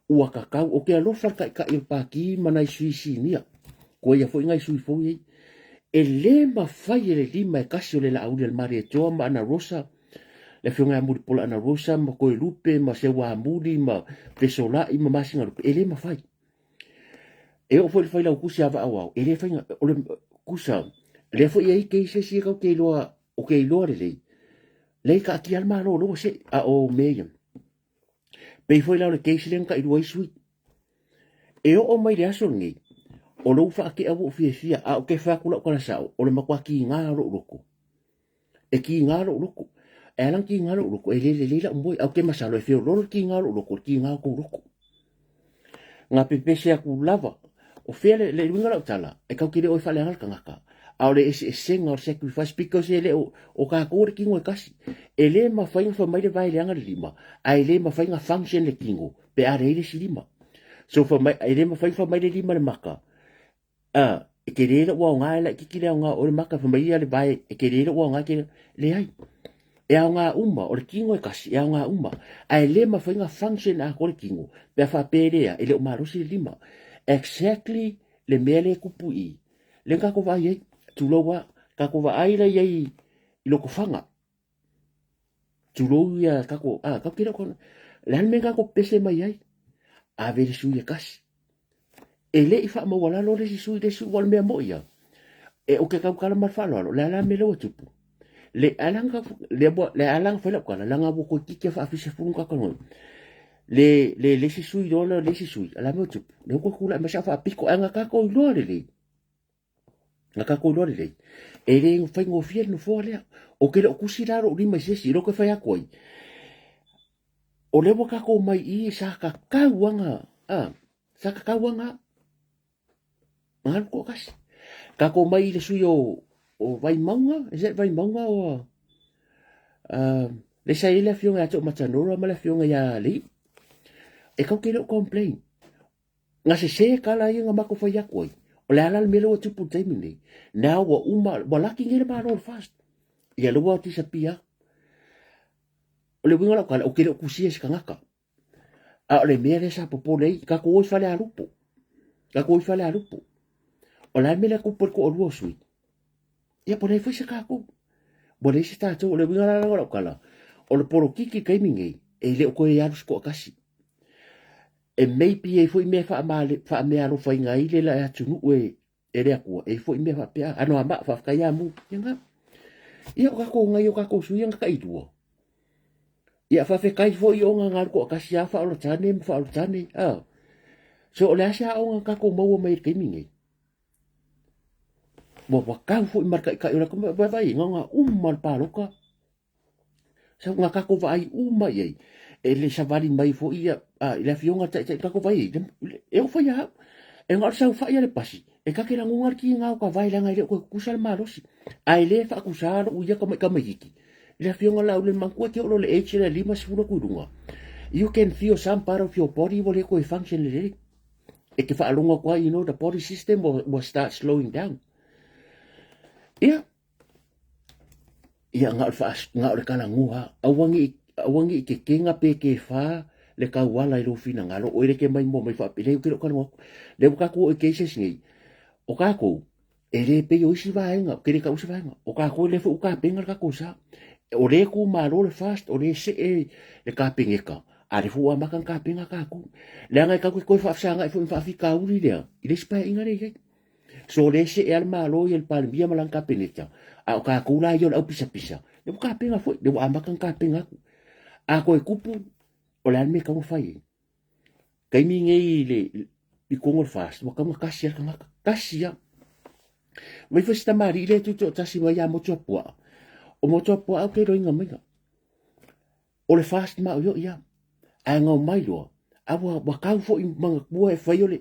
Speaker 1: Ua tatau, ou te alofa le taitai o le pati ma nai sui sinia, koia foi nai sui fou nei. E le mafai e le lima e kasi o le Laauli a le Malietoa ma Ana Rosa, le afioga ia Mulipola Ana Rosa ma Toelupe ma Seuamuli ma Fesolai ma Masinalupe, e le mafai. E oo foi i le failautusi a Vaa o Ao, e le faiga, o le kusa, lea foi e i ai cases ia tatou te iloa, ou te iloa lelei, lea e taatia lava le Malo lea ua see, a o mea ia. Pei foi la o le case lea na tailua ai sui. E oo mai le aso lenei, o lou faatea ua ou fiafia, a ou te fai atu lau tala sao, o le matua kiga o lou loto. E kiga lou loto. E ala ona kiga lou loto, e le lelei lau moe, ae ou te masalo e feoloolo le kiga o lou loto i le kiga o tou loto. Na pepese atu lava, o fea le, le uiga o lau tala, e tatou te le o e faaleaga le tagata, a o le eseesega o le sacrifice, because e le o, o tatou le tino e tasi. E le mafai ona fai mai le vae leaga le lima, ae le mafai ona function le tino pe a leai le isi lima. So fai mai, e le mafai ona fai mai le lima i le maka, A, e tele lou aoga e laitiiti le aoga o le maka, fai mai ia le vae, e tele lou aoga e tele, leai. E aoga uma, o le tino e tasi, e aoga uma. Ae le mafai ona function atoa le tino, pe a faapea e lea, e le o malosi le lima. Exactly le mea lea e tupu i i. Lea na tatou vaai ai, tulou lava, tatou vaai la i ai i Lotofaga. Tulou ia tatou, a, tatou te le o, le a le mea na tatou pepese mai ai? Ave le sui e tasi. E le i faamaualalo le isi sui, le isi sui, aua o le mea moni lava, e, ou te tautala ma le faaaloalo, o le a la le mea lea ua tupu? Le ala na, le, le ala na fai lau tala, leaga ua toeitiiti lava faafisefulu na tatou le, le, le isi sui loa le isi sui, a o le a le mea ua tupu? Lea ua toe tulai mai sa faapito, ae na tatou iloa lelei. Na kākou iloa lelei, e le faigofie le nofoa lea. Ou te le o tusi la lou lima i se isi, i lou ke fai atu ai, o lea ua kākou mai i i sa tatau aga, a, sa tatau aga galu toatasi. Kākou mai i le sui o, o Vaimauga, is that Vaimauga or le sa i ai le afioga ia To'omatanora ma le afioga ia Lei'u. E kau te le o complain. Na sese tala ia na matou fai atu ai. O le a la le mea lea ua tupu i le taimi lenei? Now ua uma, ua laki nei le Malo o le FAST. Ia lea ua disappear. O le uiga o lau tala, ou te le o tusia i se tagata. A o le mea lea sa popole ai, tatou o i Falealupo. Tatou o i Falealupo. O le a le mea lea tupu ai le toalua o sui? Ia, po o le ai foi se tatou. Ua leai se tatou. O le uiga la o lau tala, o le polokiki i le taimi lenei, e le o toe alu se toatasi. E maybe e i ai foi mea e faameaalofaina ai le atunuu e e le Atua, e i ai foi mea faapea, ano a maa, faafetai a mu. Ia na. Ia o tatou nai o tatou sui na tailua. Ia faafetai foi ona galu toatasi a faaola tane ma faaola tane. Ah. So o le a se aoga na tatou maua mai i le taimi nei? Ua ua tau foi ma le taitai o le atunuu. Vaai, na ona uma le palota. Sa na tatou vaai uma i ai. E le savali mai foi ia a, i le afioga taitai tatou vaai i ai. E oo foi ia au. E na o le saofai a le pasi, e ta te lagona le tiga o ka vae leaga e le o toe tutusa le malosi. Ae le faatusa lou ia tamaitiiti i le afioga Laaulialemanatua e te oo loa i le age lea 50 atu i luga. You can feel some part of your body ua le toe function lelei. E te faalogo atu ai, you know, the body system will start slowing down. Ia, Ia, na o le faas, na o le talanoa, aua ne i, aua ne i tetena pe kefa le tauala i lou finagalo, oe le te maimoa mai faapea, leai ou te le o talanoa atu. Lea ua tatou oo i cases nei, o tatou, e le pei o isi vaega, ou te le taua se vaega, o tatou lea foi ua tapena le tatou sa. O lea e tumalo le FAST, o lea e see le Kapeneta, a o lea foi ua amata ona tapena tatou. Leaga e tatou te toe faafesagai foi ma faafitauli lea i le isi paeaiga lea e i ai. So o lea e see lava le Malo ia le Palemia ma lana Kapeneta, a o tatou la ia o le aupisapisa, lea ua tapena foi, lea ua amata ona tapena atu. A toe tupu, o le a le mea e tatau ona fai ai? Taimi nei i le i totonu o le FAST, ua tatau ona tasi lava le tagata, tasi lava. Vaai foi si tamalii lea e tutoatasi mai ia Motuapuaa, o Motuapuaa ou te iloaina maia. O le FAST maoioi lava. Ae na omai loa, a ua, ua tau foi manatua e fai o le,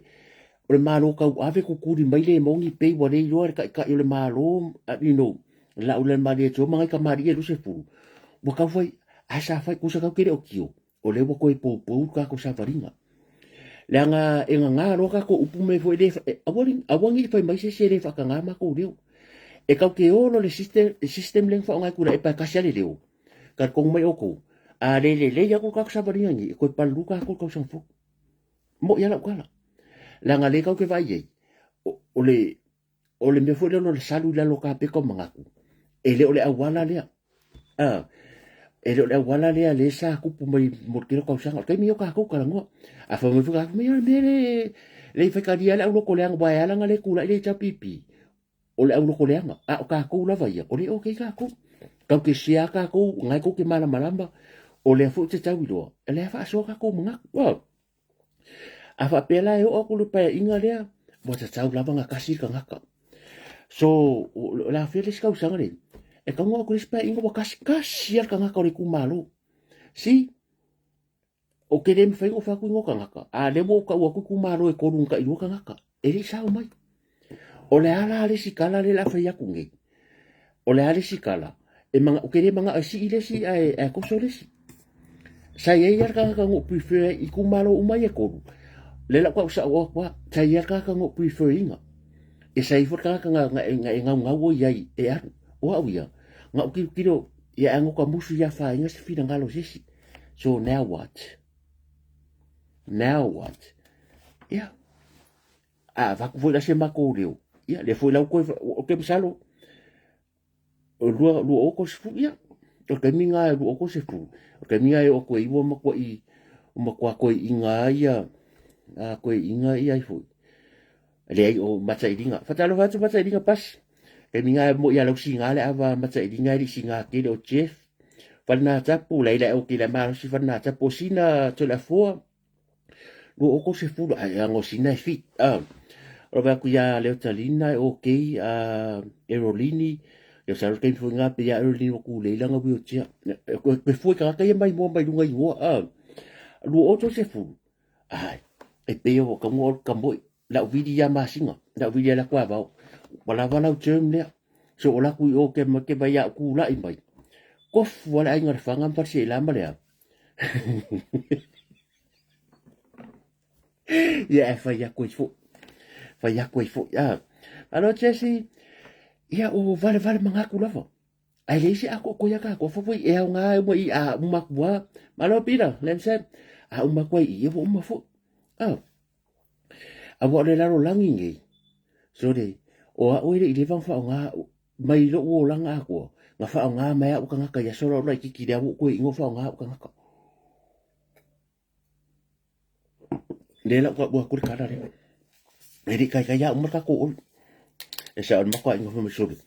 Speaker 1: o le Malo tauave tutuli mai le moni pei ua le iloa e le Taitai o le Malo, you know, Laaulialemalietoa ma nai tamalii e 20, ua tau fai, ae sa fai, tusa tatou te le o tio, o lea ua toe poupou le tatou savaliga. Leaga e gagā loa tatou upu me foi le, aua, aua ne i fai mai se isi e le faatagā matou leo. E tatou te o loa i le system, system lea na faaaoga e Tuilaepa e tasi lava le leo. Talitonu mai outou, a le lelei atu le tatou savaliga nei, e toe palulu tatou i le tausaga fou. Moʻi lava lau tala. Leaga lea tatou te vaai ai, o le, o le mea foi lea o le salu i lalo o kapeta o manatu, e le o le auala lea. A, e le o le auala lea lea sa tupu mai mo le tele o tausaga. O le taimi o tatou talanoa. A fai mai foi tatou, mai o le mea le, le i faitalia le auloto leaga, aua e ala ona le tulai le HRPP, o le auloto leaga, a o tatou lava ia, o le okay tatou. Tatou te share tatou, o lena tou te malamalama, o lea foi ou te tau iloa, o lea e faasoa tatou manatu. Wow. A faapea la e oo atu le paeaiga lea, ua tatau lava ona tasi le tagata. So, o le a fea le isi tausaga lenei, e tatau ona oo atu le isi paeaiga ua tasi tasi lava le tagata o le itumalo. See? Ou te le mafai ona ou fai atu igoa tagata, a lea ua ou tau atu itumalo e tolu na tailua tagata, e le i sao mai. O le a la le isi tala lea o le a fai atu nei? O le a le isi tala? E mana, ou te le manao e sii le isi ae, ae toso le isi. Sa i ai lava le tagata na ou prefer ai i itumalo uma ia e tolu, lea la ua tau sao atu lava, sa i ai lava le tagata na ou prefer ina. E sa i ai foi le tagata na, na, na e naunau ai i ai e alu. O au ia, na ou tilotilo, ia ae na ou tamusu ia afaina se finagalo o se isi. So now what? Now what? Ia, a avatu foi la se matou leo, ia, lea foi la ua toe, ou te masalo, o lua, 2030, ia, o le taimi lena e 2030, o le taimi lena e oo atu ai ua matuai, ua matua toeaina ia, a toeaina ia ai foi. Leai, o Matailiga. Faatalofa atu Matailiga Pasi. Taimi lena e moi a lausiga le ava Matailiga e le i siga tele o Jeff. Falenatapu, lai lai o kila malosi Falenatapu o sina Toleafoa. 2030, ai aga o sina e fit. Ah. O le aku ia Leotalina e okay a Erolini ia sa ke foi ngā pe ia Erolini o ku leila nga wheelchair. Ke fue ka ka ia mai mo mai lunga i hoa a. Lu o to se fu. Ai e pe o ka mo ka mo la vidi ia masinga. La vidi la kwa vau. Wala wala u term lea. So o la ku i o ke ma ke vai a ku la i mai. Kofu wala ai ngā whanga mpa se la ma lea. Ia e whai aku i fo. Whai aku i fo. Ia. Alo Jesse. Ia o vale vale mangaku lava. Ai le isi ako ko ia ka ko fo e au ngā uma i a uma kua. Malo Peter, lem said. A uma kua i e uma fo. Ah. A wa le lalo langi ngi. Sorry. O a oe le i lewa wha o ngā mai lo o langa a kua. Ngā wha o ngā mai a ukangaka ia sora ora i kiki le awu koe i ngō wha o ngā ukangaka. Le la ua ua kore kala le. E ri kai kai ia uma ka ko olu. E sa o makua inga fama sole.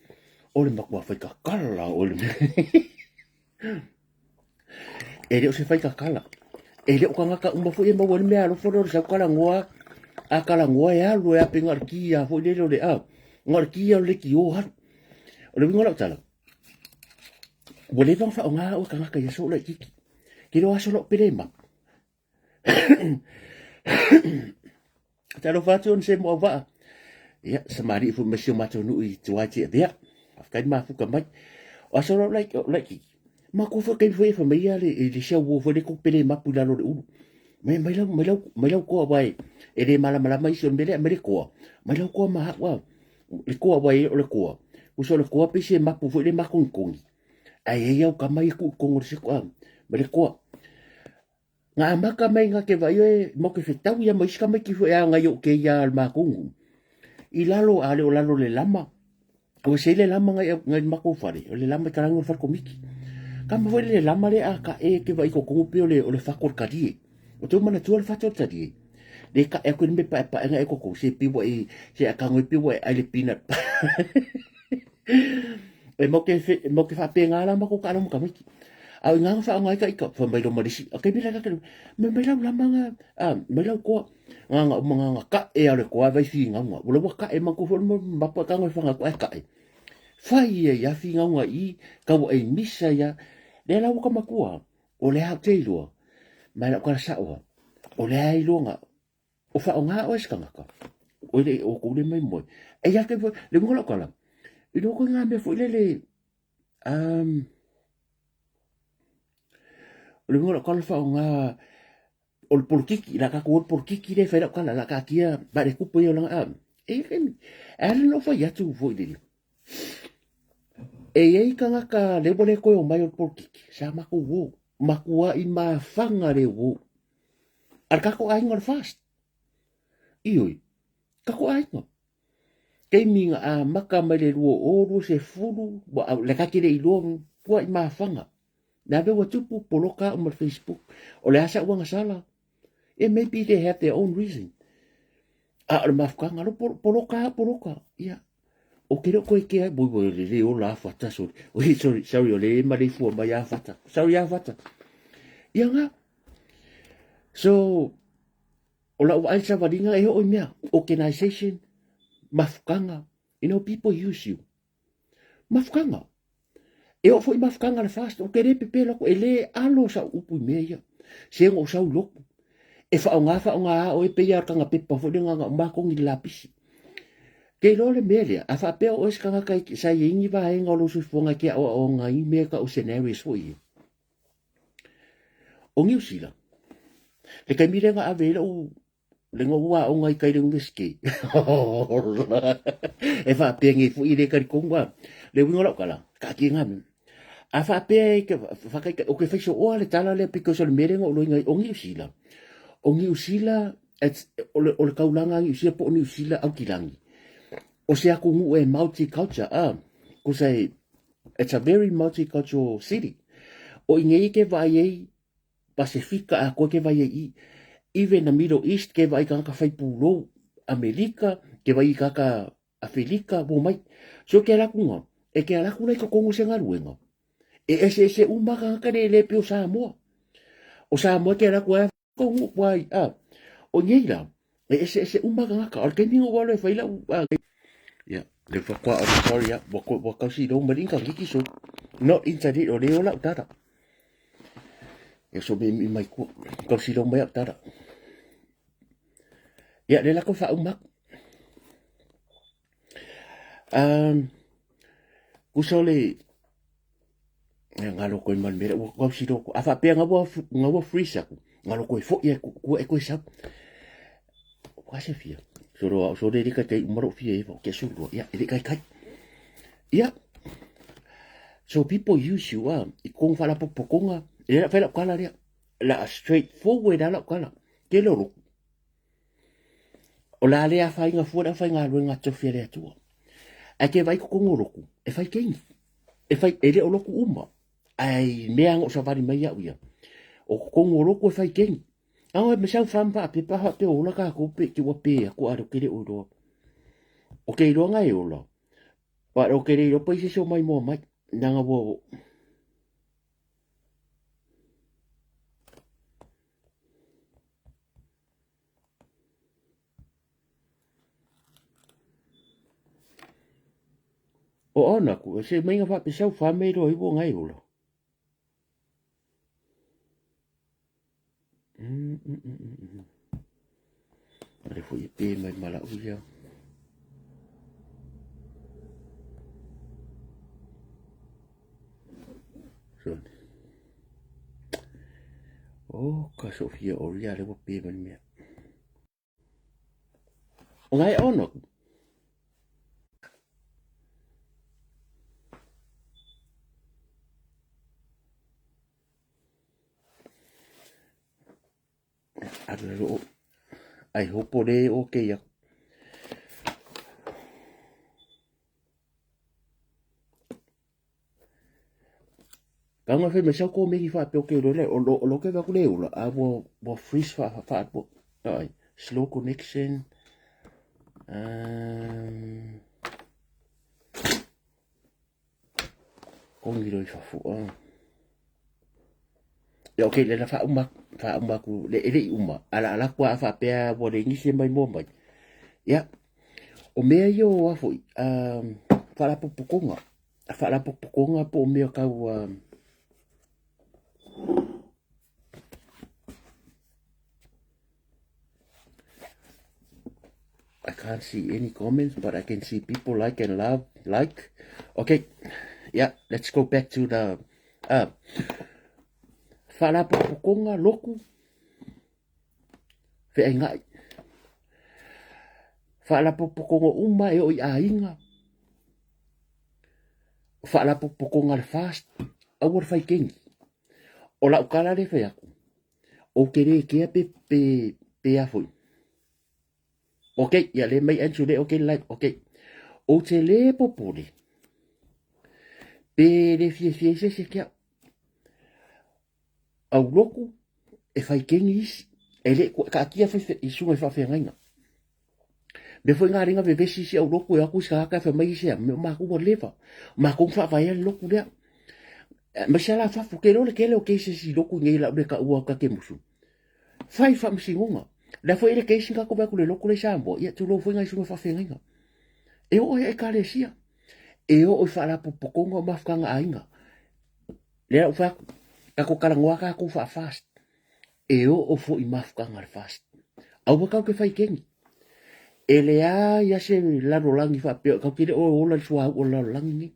Speaker 1: O le makua whai ka kala o le. E le o se whai ka kala. E le o ka ngaka uma fo e maua le mea alofa le o le sau kala ngoa. A kala ngoa e alu e ape ngā ki a fo le le a. Ngā ki a le ki o haru. O le winga lau tala. Ua leva ona faaaoga au e tagata i aso laitiiti. Ke le o aso lau pele ma. Talofa atu ona se mo au vaa. Ia, samari foi mai si o matou nuu i tuai te avea. Faafetai le mafuka mai. O aso lau laitiiti. Ma ko foi kai foi e fa mai ia le le sia uo foi le ko pele mapu i lalo o le ulu. Mai mai lau mai lau mai lau koa wai e le malamalama isi o le mea lea mai le koa. Mai lau koa ma hau le koa wai o le koa. Uso o le koa pe se mapu foi le makongikongi. Ai ai au ka mai ku kongo le se koa. Ma le koa. Nga amaka mai nga ke vai e mo ke fetau ia mai sika mai ki foi a ngai o ke ia al makongu. I lalo a le o lalo le lama. Ua se le lama ngai ngai mako fale. O le lama karango fale komiki. Ka ma foi le lama le a ka e ke vai ko kongo pe o le o le fako karie. O te mana tua le fato tarie. Le ka e koe me pa pa nga e koko se piwa e se a kango piwa e ai le peanut. E mo ke fe mo ke fa pe nga la ma ko ka la mo ka miki. A nga fa nga ka ka fa mai lo marisi. A ke mi la ka me mai la la ma a mai la ko nga nga uma nga ka e ale ko a vai fi nga nga. Wala wa ka e ma ko fo mo ma pa ka nga fa nga ko e ka e. Fai e ya fi nga nga i ka wa e misa ya. Le la wa ka makua. O le au te iloa, mai lau kala saoa, o le ai iloa o whaonga o e sikangaka. O le o kou le mai moe. E ia ke le munga lau kala. I loko ngā mea foi lele, o le munga lau kala whaonga, o le polokiki, la ka ko le polokiki le whai lau kala, la ka kia, ba le kupu i o langa, e e ale no whai atu foi lele. E iai kangaka le ua le koe o mai o le polokiki, sa makou o, makua i mafaga le uo. A le kako aiga o le fast. Ioi, kako aiga. Keimi nga a maka mai le 2020, wa le kake le iloa kua i mafaga. Le ave ua tupu poloka au ma le Facebook. O le asa uanga sala. It maybe they have their own reason. A o le mafukanga, lo poloka, poloka. Ia. O ke leo koe ke ai, boi boi le le ola a fata, sorry. Oi, sorry, sorry, o le ma le fua mai a fata. Sorry a fata. Ia nga. So, o la ua ai savalinga e o i mea, organization, mafukanga. You know, people use you. Mafukanga. E oo foi mafukanga le fast, o ke le pepe lako, e le alo sa upu i mea ia. Se ngo sau loku. E whaonga whaonga a o e peia kanga pepa foi le nganga o makongi le lapisi. Ke loa le mea lea, a whaapea o e kanga kai sa i ingi vaenga o lo soifuaga ke ao ao ngā i mea ka o scenarios foi e. O Niu Sila, le kaimi le nga ave i lau Le ngo ua o ngai kai le university. E whaapea ngei fo i le kari konga. Le wingo lau kala, ka ki ngā mi. A whaapea e ke whakai, o ke whaiso oa le tala le because o le mere ngo loi ngai o Niu Sila. O Niu Sila, o le, o le kaulanga Niu Sila po o Niu Sila au ki langi. O se aku ngu e multiculture, a, kusa e, it's a very multicultural city. O i ngei ke vai ei, Pasefika a koe ke vai ai i even na Middle East ke vai ka whai pūlou Amerika ke vai ka ka Afelika wo mai so ke ala kunga e ke ala kula i ka kongo se ngaruenga e ese ese uma ka ka le le pio Samoa o Samoa ke ala kua kongo wai a o nei la. E eseese uma tagata. O le taimi na ou alu e fai lau ia, le faatoa o sorry ia, ua ua tausi lou mai le initaneti so. Not internet o lea o lau data. Ia so me mi mai kua. Tausi lou mai au data. Ia le la ko faauma atu. Kusa o le galo koe ma le mea ua tausi lou a faapea na ua na ua freeze atu galo koe foi e kua e koe sau. Ua se fia. Solo au solo le kai kai uma lou fia e ke sulu ia e le kai kai. Ia. So people use you ah i kong whala popokonga e la whala kala lea. La straight forward ala kala. Ke lolo. O le a le afaina fua le aufaigaluega tofi a le Atua. Ae ke vaai totonu o lotu, e fai keini. E fai, e le o lotu uma, ae i mea na o savali mai au ia. O totonu o lotu e fai keini. Ao e mesau wham wha pepa wha pe ola ka ko pe ki ua pe aku a ke le oiloa. O ke iloa ngai ola. Pa o ke le iloa pa ise so mai moa mai. Nanga ua O ona ku, e se mainga whapesau whamei roa iwo ngai ola. Ale foi e pe mai mala uia. So. Oh, ka Sofia Oria le ua pe mai mea. O ngai ono. Alu ai hopo le o ke ia. Ka nga whai mai sau ko mehi wha pe o ke uro le o lo ke vaku le ula a ua ua freeze wha wha wha ai slow connection um Kongi roi fafua. Ia okay le la faauma faauma aku le ele i uma ala ala kua a faapea ua le gise mai mua mai. Ia o mea ia o a foi faalapopotoga faalapopotoga po o mea tau I can't see any comments, but I can see people like and love, like. Okay, yeah, let's go back to the whalapopokonga loku wheaingai. Whalapopokonga uma e oi ainga. Whalapopokonga le fast, aua le whai kengi. O lau kala le whai aku. O ke re kea pe, pe, pe a foi. Ok, ia le mai Andrew le ok like, ok. O te le popole. Pe le fie fie se se kia. Au loku e whai kengi isi. E le ka akia whai i sunga i whawhengainga. Me foi ngā ringa vevesi si au loku e aku i skaka whai mai se me ma ku leva. Ma ku wha whai loku lea. Ma se la whafu ke role ke le o ke se si loku ngai la ule ka ua ka ke musu. Fai faamasinoga. Le foi le keisi ka kope aku le loku le Samoa, ia tulou foi ngai suga faafeagaiga. E oo i ekalesia, e oo i faalapopotoga o mafutaga aiga. Lea ua fai atu, tatou talanoa tatou faa-fast. E oo foi i mafutaga le fast. Aua tatou te fai keni. E leai lava se lalolagi faapea, tatou te le o ola i le suauu o le lalolagi lenei.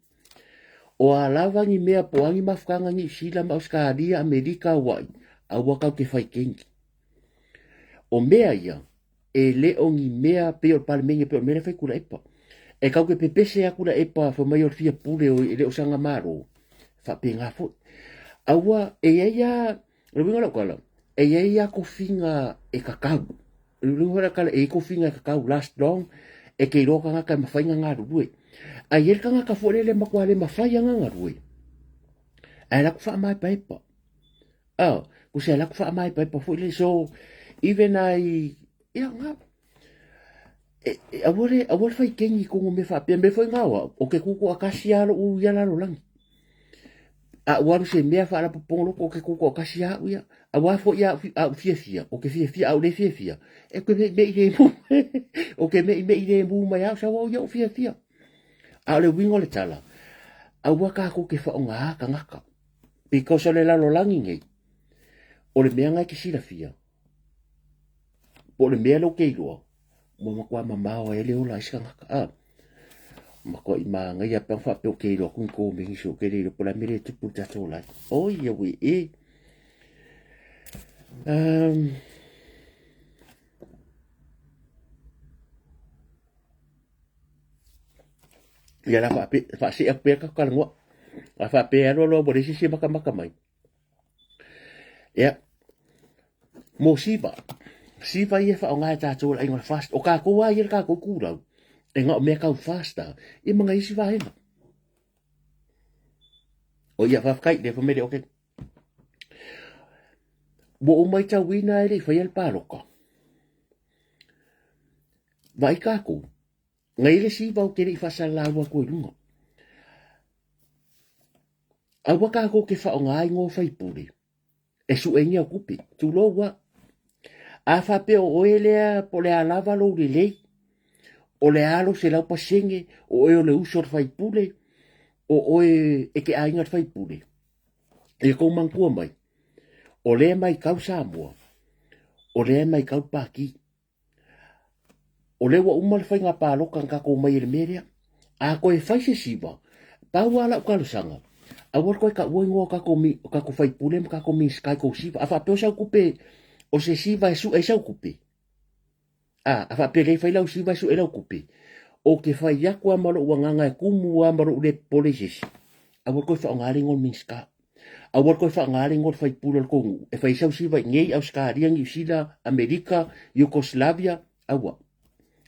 Speaker 1: O a lava ni mea po o a ni mafutaga Niu Sila ma Ausetalia, Amerika, Hawaii, aua tatou te fai keni. O mea ia, e le o ni mea pei o le Palemene pei o le mea lea e fai Tuilaepa. E tatou te pepese lava Tuilaepa fai mai o le fia pule o e le o saga malo, e faapena foi. Aua e i ai lava, o le uiga o lau tala, e i ai lava tofiga e tatau. O le uiga o lau tala, e i ai tofiga e tatau, last long, e te iloa tagata e mafai ona galulue. Ae i ai le tagata foi lele e matua le mafai lava ona galue, ae alu atu faamaepaepa. Oh, ko se laku wha mai pa foi le so even I ia nga e, e aua le aua le fai kengi ko me wha me foi ngawa o ke kuku akasi alo u ia lalo langi. A ua alu se mea faalapopopoga loko o ke tutoatasi a au ia. Aua foi a au fiafia, o ke fiafia a au le fiafia, e ke meʻimeʻi lemu, o ke meʻimeʻi lemu mai au sau au ia o fiafia. A o le uiga o le tala, aua kākou ke faogā tagata. Because o le lalolagi nei, o le mea na e te silafia, po o le mea lea ou te iloa, ua matua mamao ai le ola a isi tagata. A, matuai manaia pe ana faapea ou te iloa atu ni komeni ou te le iloa po o le a le mea lea e tupu i le tatou life. Oi auē e. Ia la faape, faasee atu pea tatou talanoa. A faapea e alu alu lava ua leai se isi e matamata mai. Ia, mo siva, siva ia e faaaoga e tatou e le aiga o le FAST. O tatou lava ia le tatou itulau, e na o mea tau FAST lava, ia ma nai isi vaega. O ia, faafetai, lea foi mele, okay. Ua ou matauina e le i faia le palota. Vaai tatou, na i ai le siva ou te le i faasalalau atu ai i luga. Aua tatou te faaaoga igoa faipule e suegia tupe, tulou lava. A faapea o oe lea po o le a lava lou lelei, o le a lou 100%, o oe o le uso a le faipule, o oe e te aiga i le faipule, ia tou manatua mai, o lea e matau Samoa, o lea e matau le Pati. O lea ua uma le faiga palota na tatou omai ai i le mea lea. A toe fai se siva, pau lava lau talosaga, aua le toe taua igoa o tatou, o tatou faipule ma tatou Minisita i tou siva. A faapea o sau tupe, o se siva e sue ai sau tupe, a, a faapea lea e fai lau siva e sue ai lau tupe, ou te fai atu lava ma lou agaga e tumu lava ma lou le popole i se isi, aua le toe faaaoga le igoa o le Minisita. Aua le toe faaaoga le igoa o le faipule o le tou nuu e fai ai sau siva i inei, Ausetalia, Niu Sila, Amerika, Yugoslavia, aua.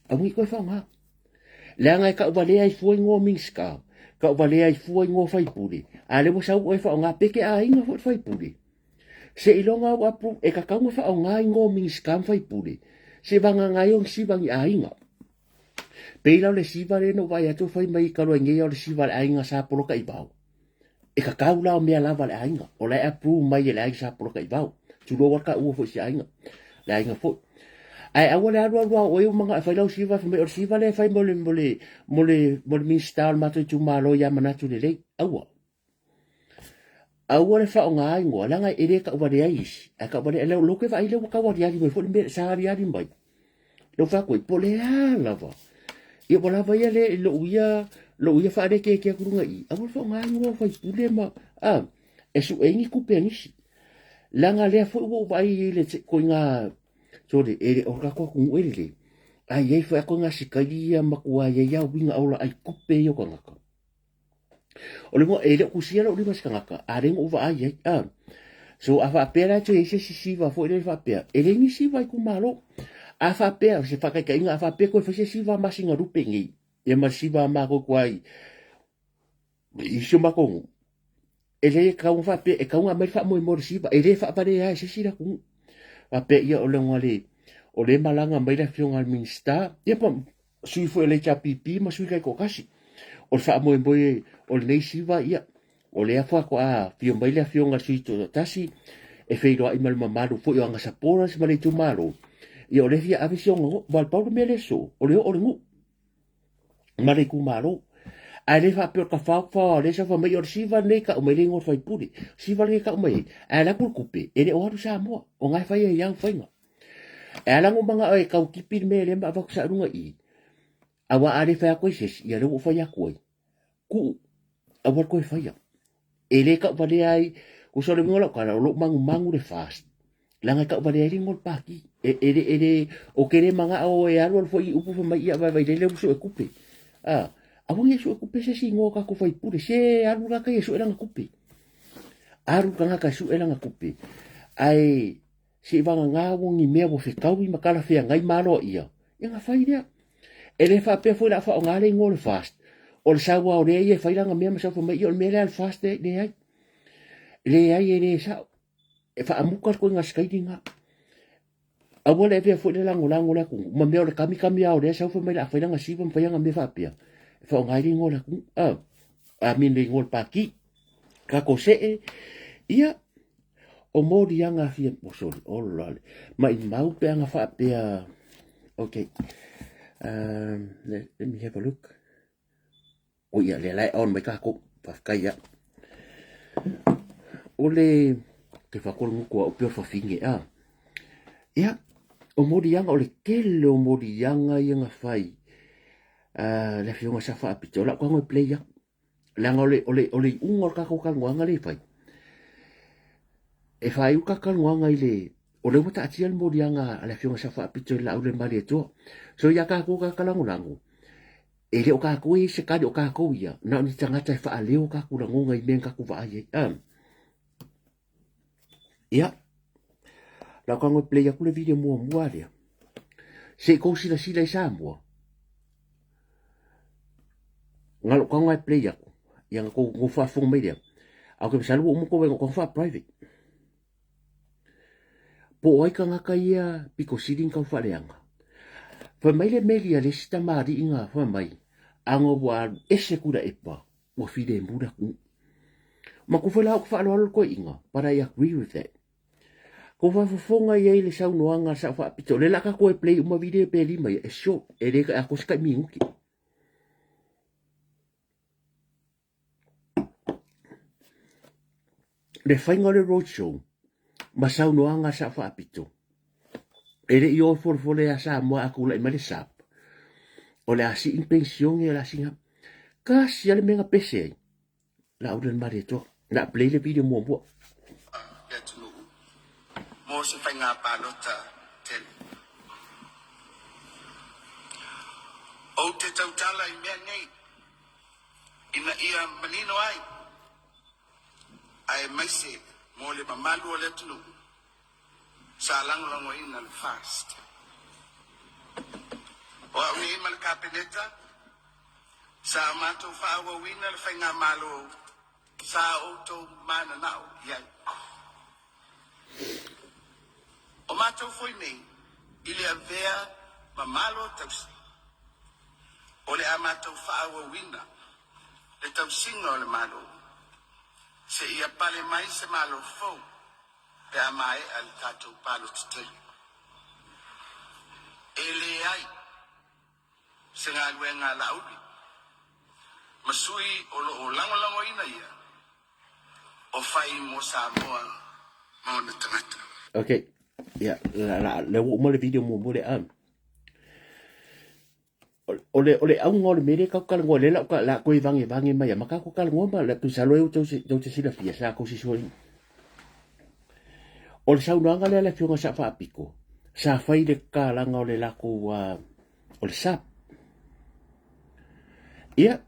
Speaker 1: Aua ne i toe faaaoga. Leaga e tauvalea ai fua igoa o Minisita, tauvalea ai fua igoa o faipule, a o lea ua sau oe e faaaoga pe te aiga foi le faipule. Seiloga ua approve, e tatau ona faaaoga igoa o Minisita ma faipule, seivagana ai ona siva ni aiga. Pei la o le siva lea na ou vaai atu fai mai talu ai nei o le siva a le aiga Sa Polataivao. E kakau la o mea lava a le aiga. O la e approve mai e le aiga Sa Polataivao. Tulou a taua foi si aiga. Le aiga foi. Ae aua le alu alu a oe ua manao e fai lau siva fai mai o le siva lea e fai mo le mo le mo le mo le Minista o le matou itumalo ia Manatu Lelei. Aua. Aua le faaaoga igoa, leaga e le tauvalea ai isi, ae tauvalea, lea ou te vaai lea ua tau aliali mai foi le mea sa aliali mai. Lea ua fai atu ai, po o le a lava. Ia ua lava ia le, lou ia, lou ia faalekeke atu luga i i, aua le faaaoga igoa o faipule ma, a, e sue ai ni tupe a nisi. Leaga lea foi ua ou vaai i le ituaiga, sorry, e le o le tatou atunuu e lelei, ae i ai foi lava ituaiga sikaili ia matua i ai lava uiga ola ai tupe ia o tagata. O le e le o tusia lou lima se tagata, a lea na ou vaai ai. A. So a faapea la e toe i ai se isi siva foi lea faapea, e leai ni siva i itumalo. A faapea, o se faataitaiga, a faapea toe fai se siva masina lupe nei, ia ma le siva a matou tua i, i si o matou nuu, e leai e tatau ona faapea, e tatau ona aumai le faamoemoe o le siva, e le faavalea ai e se isi le atunuu. Faapea ia o le le, o lea e malaga mai le afioga i le Minisita, ia po sui foi o le HRPP ma sui taitoatasi. O le faamoemoe o lenei siva, ia, o lea faatoa afio mai le afioga i le sui toatasi e feiloai ma le mamalu foi o ana supporters ma le itumalo, ia o lea e fia ave si ona nuu. Aua pau le mea lea e sosoo, o le oo o le nuu ma le itumalo. Ae le faapea o le tafao tafao o lea sa fai mai o le siva lenei tau mai le igoa o le faipule. Siva lenei tau mai ai. Ae alu atu le tupe, e le o alu i Samoa. O na e fai ai au faiga. E ala ona ou manao e tau tipi le mea lea ma avatu sa i luga i i. Aua a le fai atu ai se isi, ia lea ua ou fai atu ai. Tuu, aua le toe faia. E le tauvalea ai, tusa o le uiga o lau tala, o lou magumagu le FAST, leaga e tauvalea ai le igoa o le Pati. E, e, le, e le, ou te le manao e alu alu foi i upu fai mai ia vaevaelele ua sue tupe. A, aua ne i sue tupe se isi igoa o tatou faipule, se alu la tai e sue lana tupe. Alu le tagata e sue lana tupe. Ae seivagana ua ni mea ua fetaui ma talafeagai ma aloaia, ia ona fai lea. E le faapea foi o le a faaaoga le igoa o le FAST, o le sau lava o lea ia e fai lana mea ma sau fai mai, ia o le mea lea a le FAST e leai. Leai e le sao. E faamuta le ituaiga sikaili lena. Aua le avea foi le lagolago o le atunuu ma mea o le kamikami lava o lea sau fai mai o le a fai lana siva ma fai ana mea faapea, e faaaoga ai le igoa o le atunuu. I mean le igoa o le Pati. Kako see, ia, o moliaga fia, oh sorry, oh lale, maimau pe aga faapea, okay, let me have a look. O ia, lea la e on mai kākou, faafetai ia. O le, ke whakolo nguku a upe o whawhinge, a. Ia, o moliaga, o le tele o moliaga ia nga whai, le afioga sa whaapito, o lau kango e play aku. Leaga o le, o le, o le iuga o le tatou talanoaga lea e fai, e faaiu le tatou talanoaga i le, o lea ua taatia le moliaga a le Afioga Sao Faapito i le Laau le Malietoa. So ia tatou tagata lagolago, e le o tatou e i ai se tali, o tatou ia, na o ni tagata e faaleo o tatou lagona i mea na tatou vaai ai. Ah. Ia, lau tago e play atu le video muamua lea. Se i kou silasila i Samoa. Nga lou tago e play atu. Ia nga kou kou faafofoga mai lea. A o ke masalo ua uma kou vaaiga tago faa-private. Po o ai tagata ia pito sili ona tau faaleaga. Fai mai le meli a le isi tamalii na fai mai, aga ua alu ese Tuilaepa ua filemu le atunuu. Matou foi la ou te faaaloalo le toeaina, but I agree with that. Kou faafofoga i ai le saunoaga a le Sao Faapito, o lea o le a tatou e play uma video pe lima ia, e short, e le atoa se tai minute. Le faiga o le road show ma saunoaga a le Sao Faapito, e le i o folefole ia Samoa a tulai mai le SAP, o le a sii ni penisione, o le a sii ni... Tasi lava le mea na pese ai, Lauli le Malietoa. O le a play le video muamua.
Speaker 2: Le atunuu mo se faiga palota tele. Ou te tautala i mea nei ina ia manino ai aemaise mo le mamalu o le atunuu sa lagolagoina le FAST. O au nei ma le Kapeneta, sa matou faaauauina le faigamalo sa outou mananao i ai. O matou foi nei i le avea ma Malo tausi, o le a matou faaauauina le tausiga o le Malo seia pale mai se Malo fou pe a maea le tatou palota tele. E leai se galuega a Laauli ma sui o lo o lagolagoina ia o fai mo Samoa ma ona tagata.
Speaker 1: Ok, ia, la, la, lea ua uma le video muamua lea. O le, o le auga o le mea lea tatou talanoa, lea la, la toe vagevage mai ma tatou talanoa ma la masalo e tou te silafia sa tou sisioi. O le saunoaga lea a le Afioga Sao Faapito, sa fai i le tatalaga o le latou, o le SAP. Ia,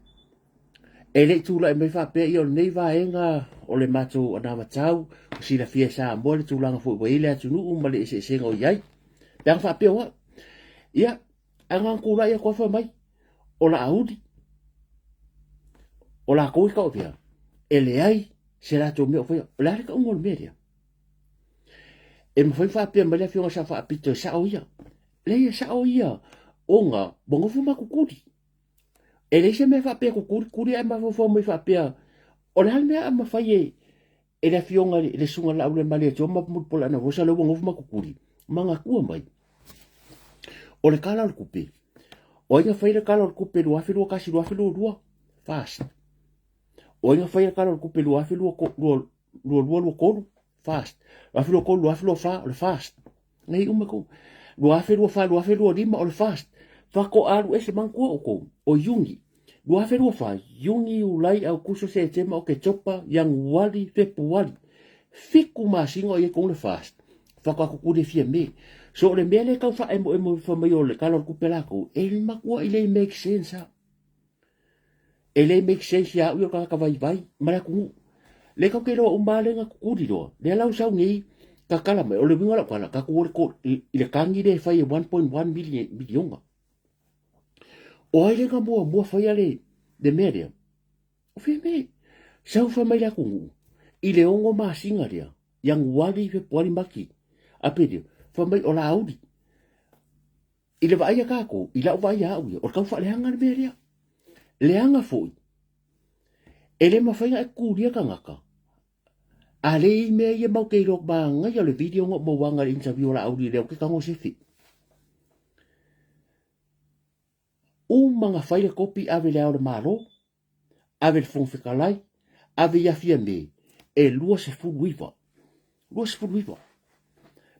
Speaker 1: e le i tulai mai faapea ia o lenei vaega o le matou anavatau, ua silafia e Samoa le tulaga foi ua i ai le atunuu ma le eseesega o i ai. Pe ana faapea o au. Ia, ae na ona tulai atu lava fai mai, o Laauli, o latou e tauavea, e leai se latou mea o faia. O le a le tauga o le mea lea? E mafai ona faapea mai le Afioga Sao Faapito e sao ia. Leai e sao ia ona ua nofo ma tutuli. E leai se mea faapea tutuli tuli ae mafaufau mai faapea o le a le mea a mafai e e le afioga i le susuga Laaulialemalietoa ma Mulipola Anarosa lea ua nofo ma tutuli manatua mai o le Tala o le Tupe o ai na fai le Tala o le Tupe 2021 2022 FAST o ai na fai le Tala o le Tupe 2022 2023 FAST 2023 2024 o le FAST nei uma kou 2024 2025 o le FAST faatoa alu ese manatua outou o Iuni 2024 Iuni Iulai Aukuso Setema Oketopa Ianuari Fepuari fitu masina o i ai tou le FAST faatoa tutuli e fia me so o le mea lea tau faaemoemo fai mai o le Tala o le Tupe latou e matua i le make sense a E le make sense ia au ia o le tagata vaivai ma le atunuu. Lea tatou te iloa uma lava lea na tutuli loa. Lea la ua sau nei tatala mai. O le uiga o lau tala, tatou o i le tagi lea e fai e 1.1 miliona. O ai lea na muamua faia le mea lea? O Fiame. Sau fai mai le atunuu i le 6 masina lea, Ianuari, Fepuari, Mati, Aperila, fai mai o Laauli. I le vaai a tatou, i lau vaai a au ia, o le tau faaleaga le mea lea. Leaga foi, e le mafai ona e tulia tagata. A le i mea ia mau ke iloa manaia o le video nga mauaga le interview o Laauli lea o ke tago sefi. Uma na fai le kopi ave le ao le Malo, ave le Fofoga Fetalai, ave ia Fiame, e 29. 29.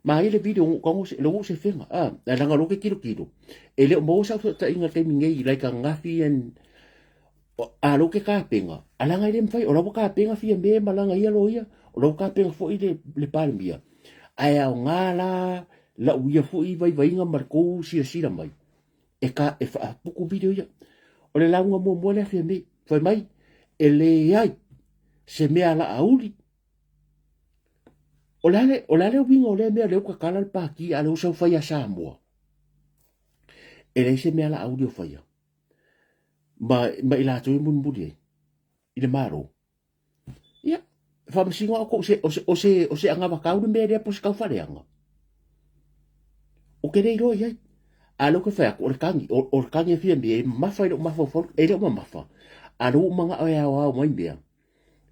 Speaker 1: Ma ai le video ngo tago se lo se fenga. Ah, na langa lo ke kilo kilo. E le o maua sa fesootaiga i le taimi nei like ananafi and a lo ke kapenga. A langa e le mafai, o la ua kapenga Fiame ma langa ia loia, o la ua kapenga foi le, le Palemia. Ae aoga la lau ia foi vaivaiga ma le tou silasila mai e ka e faapuku video ia. O le lauga muamua lea Fiame, fai mai e leai se mea a Laauli. O le a le, o le a le uiga o lea mea lea ua tatala le pati a o lea ua sau fai ia Samoa? E leai se mea a Laauli o faia ma, ma i latou e mulimuli ai i le Malo. Ia, faamasino au o se, o se, o se, o se anavatau le mea lea po o se taufaaleaga. Ou te le iloa i ai. A lea ou te fai atu, o le tagi, o, o le tagi e fia mea, e mamafa i lou mafaufau, e le o mamafa. A lea ua ou manao e aoao mai mea,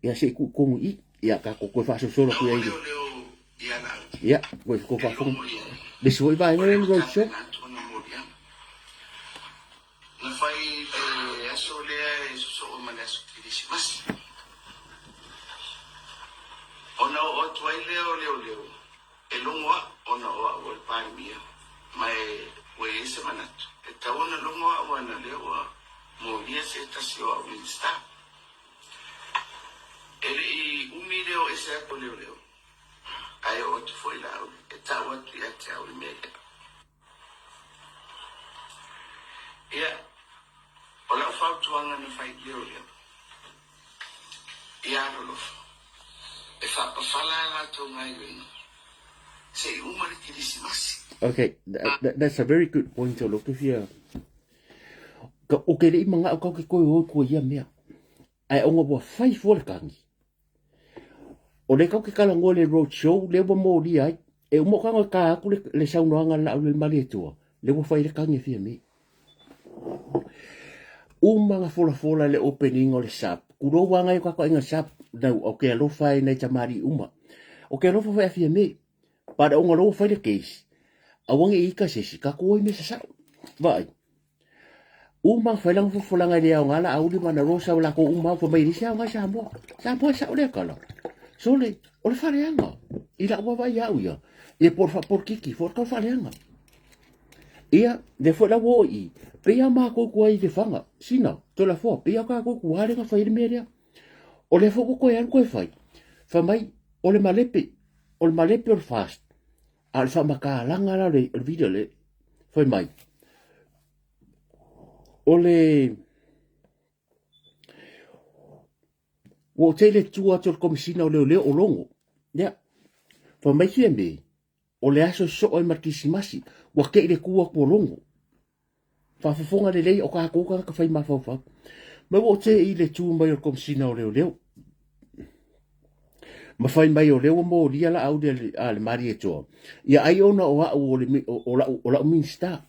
Speaker 1: ia se i tuu i totonu i i, ia tatou toe faasolosolo atu i ai. Ia, ua tou faafofoga. Le isi foi vaega lea o le road show.
Speaker 2: Na fai le aso lea e sosoo ma le aso Kerisimasi. Ona oo atu ai lea o leoleo e logo au ona o au o le Palemia, ma e ua i ai se manatu, e tatau ona logo au ana lea ua molia se tasi o au Minisita. E le i umi le o ese atu o leoleo, ae oo atu foi la au e tau atu ia te au le mea lea. Ia, o lau fautuaga na fai i leoleo, ia alolofa, e faapafala a latou gaioiga se i uma le Kerisimasi.
Speaker 1: Okay, that, that's a very good point o lo ke fia ka o ke lei mangao kau ke koe oi kua ia mea. Ae onga ua fai fua le kangi. O le kau ke kala ngoa le road show le ua molia ai. E uma o kanga ka aku le, le saunoaga le lau le Malietoa. Le ua fai le kangi e fia me. Uma nga folafola le opening o le sap. Kulou wanga i kako inga sap. Nau, o ke alofa e nei tamari uma. O ke alofa fai a fia me. But onga lo fai le case. Awangi i ka sesi, ka koi me sa sao. Vai. Uma fai langa fofolanga i le aoga la auli ma na rosa o lako uma fai mai lisi aoga Samoa. Samoa sa o le kala. Sole, o le faleanga. I la ua vai au ia. Ia por fa por kiki, for ka faleanga. Ia, le fo la wo i. Pe ia ma ko ku ai le fanga. Sina, to la fo, pe ia ka ko ku hale nga fai le meria. O le fo ko ai ko fai. Fa mai, o le malepe, o le malepe o le fast. A o le faamatalaga la o le video le fai mai. O le ua o le tua atu o le komisina o leoleo o Logo. Ia, fai mai Fiame, o le aso e sosoo ai ma le Kerisimasi, ua te i le tu atu o Logo. Faafofoga lelei o tatou tagata fai mafaufau. Ma ua o i le tu mai o le komisina o leoleo. Ma fai mai o lea ua molia la au le, a le Malietoa. Ia ai ona o au o, le, o, o, lau, o lau Minista.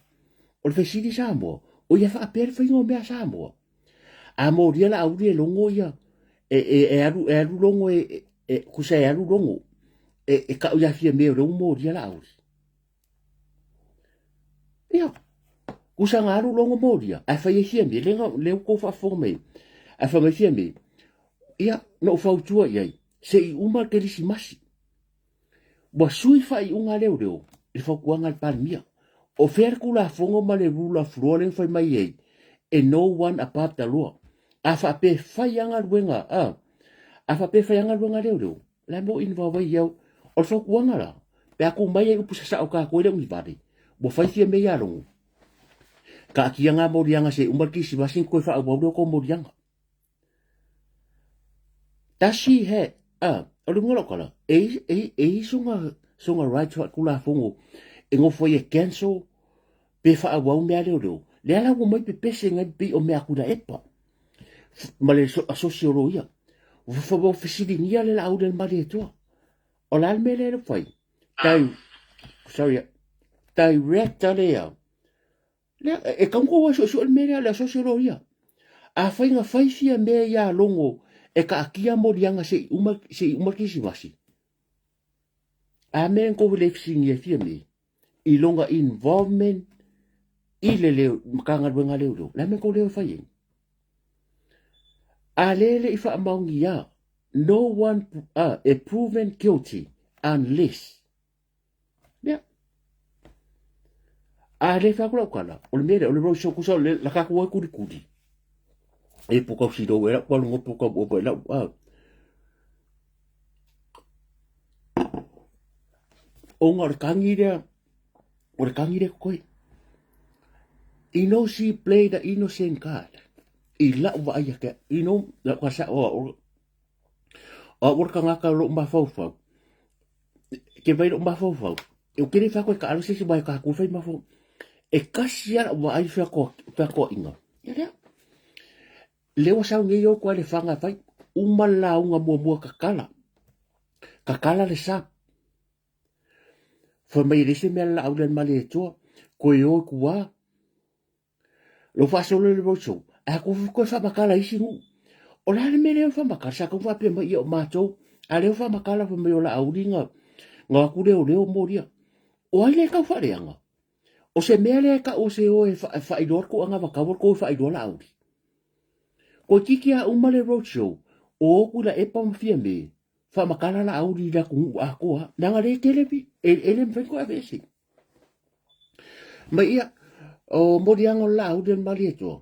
Speaker 1: O le fesili Samoa, o ia faapea le faiga o mea Samoa. A molia la au le logo ia, e, e, e, alu, e alu logo e, e, kusa e alu logo, e, e kau ia fia mea o lea ua molia la au. Ia, kusa nga alu logo molia, ae fai e fia mea, le, le ua kou faafofoga mai, ae fai mai fia mea, ia, na ou fautua i ai, se i uma le Kerisimasi. Ua sui faaiuga a leoleo i le fautuaga a le Palemia. O fea le Tulafono ma le Rule of Law lea na fai mai ai, e no one above the law. A faapea e fai lava galuega, a, a faapea e fai lava galuega a leoleo, o le a le mea ua involve ai au? O le fautuaga la, pe a tu mai ai upu sasao tatou e le o ni vale, ua fai fia mea ia Logo. Taatia ngā moliaga se i uma le Kerisimasi ona toe faaauau lea o tou moliaga. Does she have, ah, o le uiga o lau tala, e, e, e i sona, sona right faatulafono e nofo ai e cancel pe faaauau mea leoleo. Lea la ua mai pepese ngai pei o mea Tuilaepa ma le asosi o loia. Ua fesiligia le laau le Malietoa. O le a le mea lea e fai? Tai, sorry, director lea. Lea, e tau kou ai suesue le mea lea, le asosi o loia. Afai na fai fia mea ia Logo E kaatia moliaga seʻi uma, seʻi uma le Kerisimasi. A mea e kou le fesiligia e Fiamē i lona involvement i le leo Matagaluega a Leoleo, le a mea kou leo e fai ai? A lea e le i faamaonia, no one e proven guilty unless lea. A lea e fai atu lau tala, o le mea lea, o le roadshow tusa o le la tatou o e kulikuli. E po kau silou e lau palugo po kau opa e lau a. Ona o le kagi lea, o le kagi lea koe. You know she play the innocent card. I lau vaai ake, you know, lau ka sa, o, o, o le tagata o lou mafaufau, ke vai lou mafaufau, e ke le whako e ka alo se se mai ka ku whai mafau. E kasi ala wa ai whako whako inga. Ia lea. Le ua sau nei o koa le whanga whai, uma lauga muamua kakala. Kakala le sap. Fai mai e leai se mea laau le Malietoa, koe o i kuā. Lou faasolo i le roadshow, a koe koe faamakala i isi nuu. O le a le mea lea o faamakala, sa tau faapea mai ia o matou, a lea o faamakala fai mai o Laauli na na o atu leoleo molia. O ai lea e tau faaleaga? O se mea lea e tau o se o e faailoa le tou anavatau o le tou e faailoa Laauli. Toeitiiti a uma le roadshow, o oku i Laepa ma Fiame, faamatala Laauli i le atunuu atoa, leaga lea e tele e le mafai ona toe aveese. Ma ia, o moliaga o le Laauli a le Malietoa,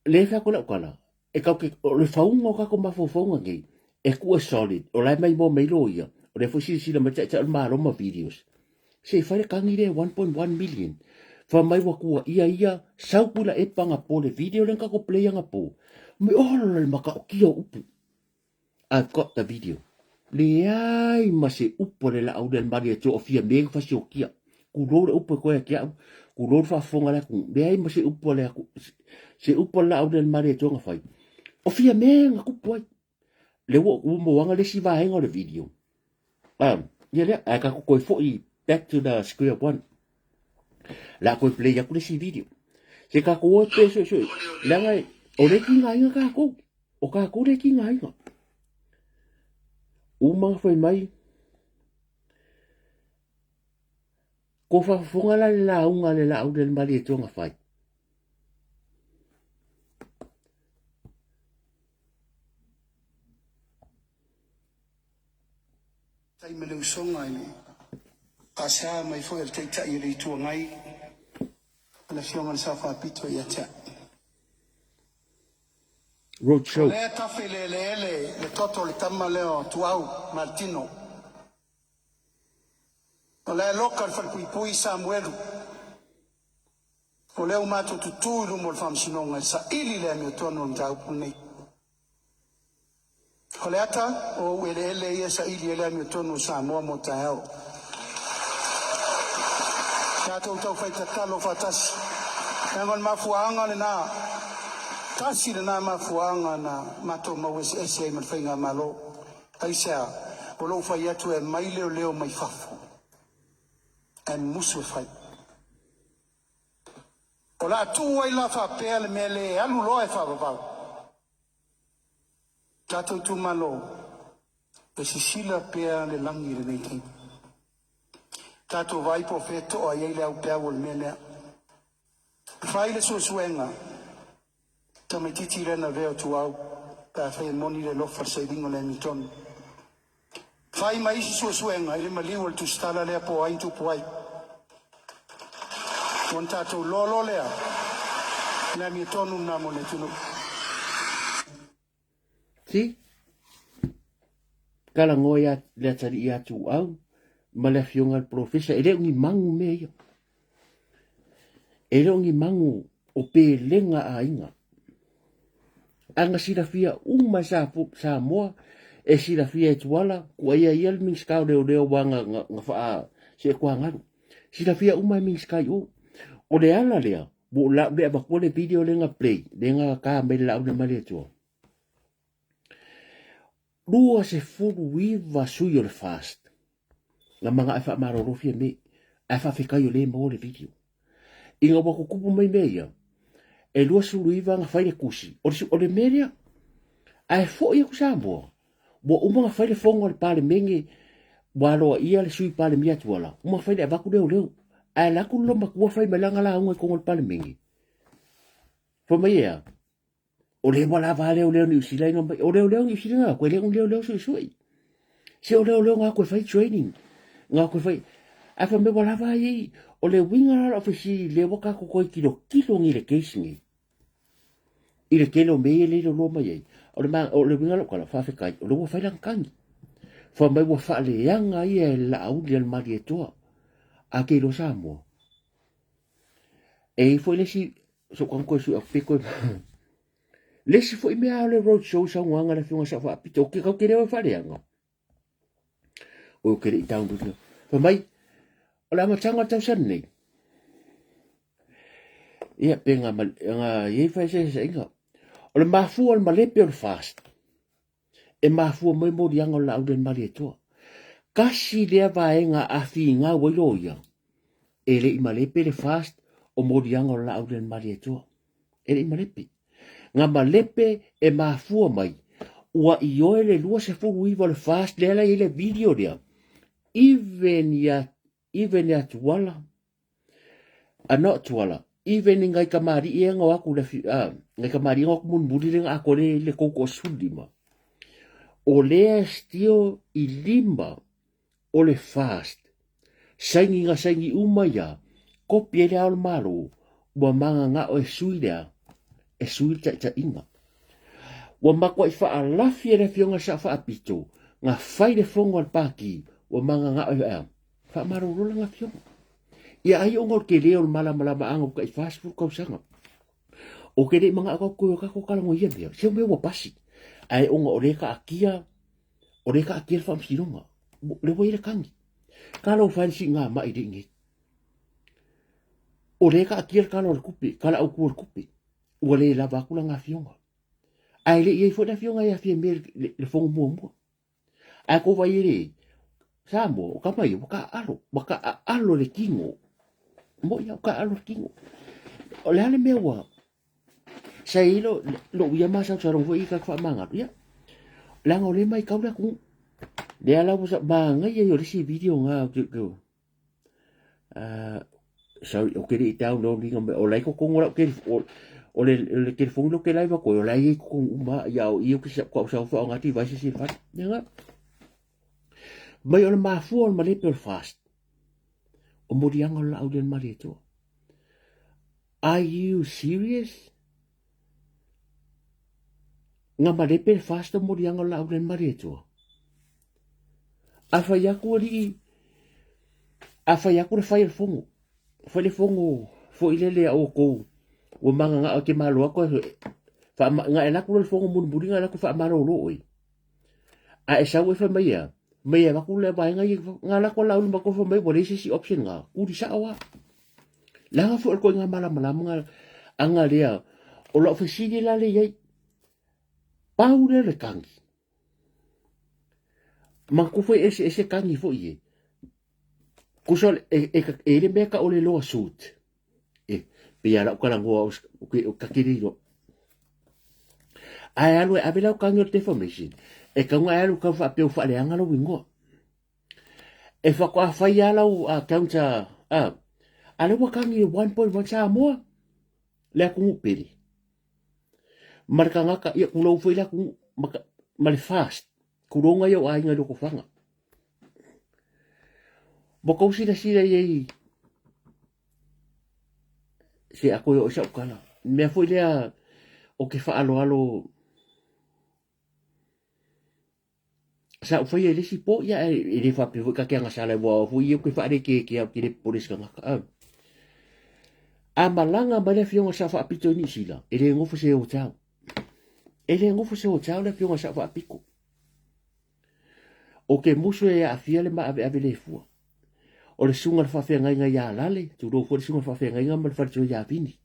Speaker 1: lea e fai atu ai lau tala, e tatou te, o le fauga o tatou mafaufauga nei, e tuu e solid, o la e maimoa mai loia, o lea foi silasila mai Taitai o le Malo ma videos, Se i fai le kagi lea 1.1 million. Fai mai ua tuaia ia, sau Tuilaepa anapo le video lea na tatou play anapo. Mai oh la le matautia o upu. I've got the video. Leai ma se upu a le Laauli a le Malietoa o Fiame na fasiokia. Tulou le upu e toe ia te au, tulou le faafofoga a le atunuu. Leai ma se upu a le atu, se upu a le Laauli a le Malietoa na fai. O Fiame na tupu ai. Lea ua ua moana le isi vaega o le video. Ia lea, ae tatou toe foi back to the square one. La toe play atu le isi video. Se tatou o e pe suesue, leaga e, o le tigaina tatou. O tatou le tigaina. Uma na fai mai, ko faafofoga la le lauga a le Laauli a le Malietoa na fai.
Speaker 2: Tai ma le usoga i le faasea mai foi a le Taitai o le Itu Agai ma le Afioga i le Sao Faapito ia te au.
Speaker 1: Road
Speaker 2: O
Speaker 1: show.
Speaker 2: lea e tafe i le eleele le toto o le tama lea o Tuau Maletino. O la e loka le falepuipui Samuelu. O lea ua matou tutū i luma o le Faamasinoga e saili le amiotonu o le mataupu lenei. O le ata o ou eleele ia e saili ai le amiotonu o Samoa mo taeao. Tatou taufai tatalo faatasi, leaga o le mafuaaga lena, tasi lena mafuaaga na matou mau eseese ai ma le Faigamalo. Aisea? O lou fai atu e aumai leoleo mai fafo ae musu e fai. O le a tuu ai la faapea le mea lea e alu loa e faavavau. Tatou itumalo, e sisila pea le lagi i lenei taimi. Tatou vaai po o fea e to'a i ai le aupeau o le mea lea. Fai le suesuega, tamaitiiti lea na avea o Tuau, pe afai e moni le alofa i le sailiga o le amiotonu. Fai ma isi suesuega i le maliu o le tusitala lea po o ai na tupu ai. Ona tatou loa loa lea i le amiotonu lena mo le atunuu.
Speaker 1: See? Talanoa ia le atalii ia Tuau ma le afioga i le polofesa, e le o ni magu mea ia. E le o ni magu o pelega aiga. A na silafia uma e Samoa, e silafia e Tuala, kuaia ia le Minisita o Leoleo aua na, na, na faa seetuagalu. Silafia uma e Minisita i o. O le ala lea, ua ou le avatua le video lea na play, lea na ta mai le laau le Malietoa. 29 sui o le FAST na manao e faamalolo Fiame, ae faafetai o lea e maua le video. Ina ua tutupu mai mea ia, e 29 na fai le tusi, o le, o le mea lea. Ae foi aku Samoa, ua uma ona fai le fono a le Palemene, ua aloaia le Sui Palemia Tuala, uma ona fai le avatu leoleo. Ae alu atu le loomatua fai mai lana lauga i totonu o le Palemene. Fai mai e a? O lea ua lava a leoleo Niu Sila ina mai. O leoleo Niu Sila na atu, e le o ni leoleo suesue. Se o leoleo na atu e fai training. Na atu e fai... Ae fai mai ua lava ai ei. O le uiga la o lau fesili lea ua tatou toe tilotilo nei i le case nei. I le tele o mea ia e le iloiloa mai ai. O le, o le uiga o lau tala, faafetai, o lea ua fai lana tagi. Fai mai ua faaleaga ia e le Laauli a le Malietoa. A ke iloa Samoa. E i ai foi le isi, so kang koe sui pe koe. Le isi foi mea o le road show saunoaga a le afioga Sao Faapito, o ke kau ke leo e faaleaga. O ke le i download. Fai mai, o le amataga o le tausaga nei. Ia, pe nga, nga iai whaeseeseaiga. O le mafua o le malepe o le fast. E mafua mai moliaga o le laau le Malietoa. Kasi lea vaega a figau ai loia, e le i malepe le fast o moliaga o le laau le Malietoa. E le i malepe. Nga malepe e mafua mai, ua ioe le 29 o le fast lea la i ai le video lea, even ia even ia Tuala, a not Tuala, even i ngai kamali'i e ngo aku le ngai kamali'i ngo aku mulimuli le nga ako le le koko sulima. O lea still i lima o le fast. Saini nga saini uma ia, kopi e le ao le malo, ua manganga'o e sui lea, e sui le taitaiga. Ua matuai fa'alafi e le Afioga i le Sao Faapito, na fai le fono a le Pati, ua manganga'o e ea. Faamalolo lana afioga. Ia ai ona o le tele o le malamalamaaga ua tai 40 tausaga. O ke le i mana'o atu koe o tatou talanoa i ia mea, se o mea ua pasi. Ae ona o lea e taatia, o lea e taatia le faamasinoga. O lea ua i ai le tagi. Talofa e le siiga mai i le nei. O lea e taatia le tala o le tupe, tala autu o le tupe. Ua le lava atu lana afioga. Ae le i i ai foi le afioga ia Fiame le fono muamua. Ae ko vai e le Samoa, o tama ia, ua taaalo, ua taaalo le tino. Mo ia, ua taaalo le tino. O le a le mea ua, sa i lo, lou ia masalosaloga foi i ka faamagalo, ia, leaga o lea e maitau le atunuu. Lea la ua sa, manaia ia o le isi video na, sorry, o ke le i download ina mai, o la e i totonu o lau telefoni, o le, o le telefoni lea ou te live atu ai, o la e i ai totonu uma, ia o i ou te sa, sau faaaoga devices i fale. Ia nga. Mai o le mafua o le malepe o le fast. O moliaga o le laau lea Malietoa. Are you serious? Nga malepe le fast o moliaga o le laau lea Malietoa. A fai atu alii, a fai atu le fai o le fono, fai le fono foi lele a outou, ua magagao e te malo atu, na e alu atu loa le fono mulimuli na e alu atu faamalolo oe. A e sau e fai mai ea, mai e avatu le vaega ia, na alu atu a Laauli matou fai mai ua leai se isi option na, kuli sao lava. Leaga foi o le ituaiga malamalama aga lea, o lau fesili la lea i ai, pau lea o le tagi, Manatua foi e eseese tagi foi e. Tusa e, e, e le mea tau o le loa suit. E, pei a lau talanoa o, o, ta te le iloa. Ae alu e ave lau tagi o le defamation, e tau na e alu tau faapea ua faaleaga lou igoa. E faatoa fai lava lau account a, a, a lea ua tagi i le 1.1 Samoa, le atunuu pele. Ma le tagata, ia tulou foi le atunuu, ma, ma le fast, tulou nai ou aiga i Lotofaga. Ua tou silasila i ai se a toe oo i sau tala. Mea foi lea o ke faaaloalo sa ou faia i le isi po, ia e le faapea foi ta te agasala aua o foi ia ou te faalekeekea ou te le popole i se tagata. A, a malaga mai le afioga Sao Faapito i Niu Sila, e le nofo se hotel. E le nofo se hotel le afioga Sao Faapito. O ke musu e aafia le maaveave le fua. O le susuga i le faafeagaiga ia Lale, tulou foi le susuga i le faafeagaiga ma le faletua ia Vini.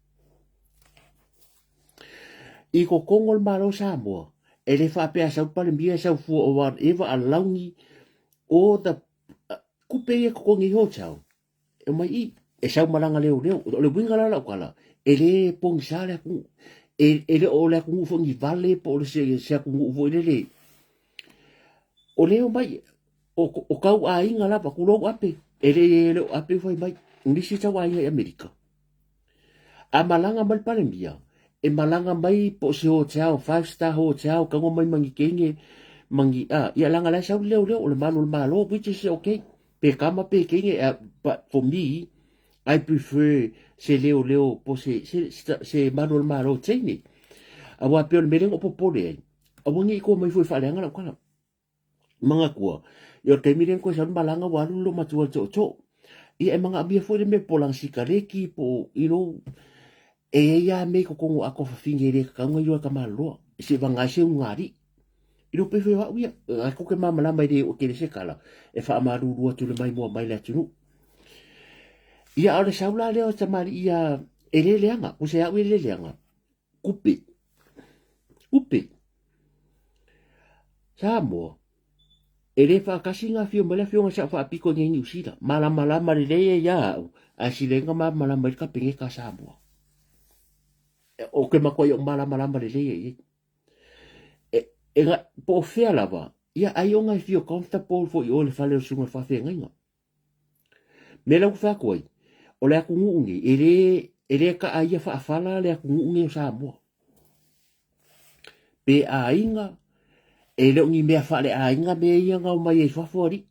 Speaker 1: I totonu o le Malo o Samoa, e le faapea a sau le Palemia e sau fua o whatever alauni o the tupe ia e totogi ai hotel, e omai i, e sau malaga leoleo. O le uiga la o lau tala, e le pogisa le atunuu. E le o le atunuu foi ni vale po o le se atunuu foi lele. O lea o mai, o tau aiga lava, tulou ape, e le o ape fai mai. Nisi tau aiga i Amerika. A malaga mai le Palemia, e malaga mai po o se hotel, 5 star hotel, tago mai ma ni teine, ma ni, a, ia leaga la e sau le leoleo, o le malu o le Malo, which is okay. Pe kama pe teine, but for me, I prefer se leoleo po se malu o le Malo teine. Aua pei o le mea lea na ou popole ai, aua ne i koa mai foi e faaleaga lau tala. Manatua, ia o le taimi lea na toe sau le malaga ua alu le loomatua i le tootoo. Ia e manaomia foi le mea po o lana sikaleki po o, you know, e i ai lava mea i totonu o ato fafine e le tatau ona iloa e tamaloloa, seivagana ai se ulugalii. I lou pei foi o au ia, ae tou te malamalama e le oo tele se tala e faamalulu atu i le maimoa mai le atunuu. Ia a o le sau la lea o tamalii ia e le leaga, tusa ia au e le leaga, kupe, kupe. Samoa, e le faatasi na afio mai le afioga i le Sao Faapito i nei Niu Sila. Malamalama lelei ai ia au, ae sili ai na malamalama ai le Kapeneta a Samoa. O ke matuai ou malamalama lelei ai ai. E, po o fea lava, ia ai ona e feel comfortable foi i o i le fale o le susuga i le faafeagaiga. Mea la ua fai atu ai, o le atunuu nei, e le kaaia faafala le atunuu nei o Samoa. Pe aiga, e le o ni mea faaleaiga mea ia na omai ai fafo alii.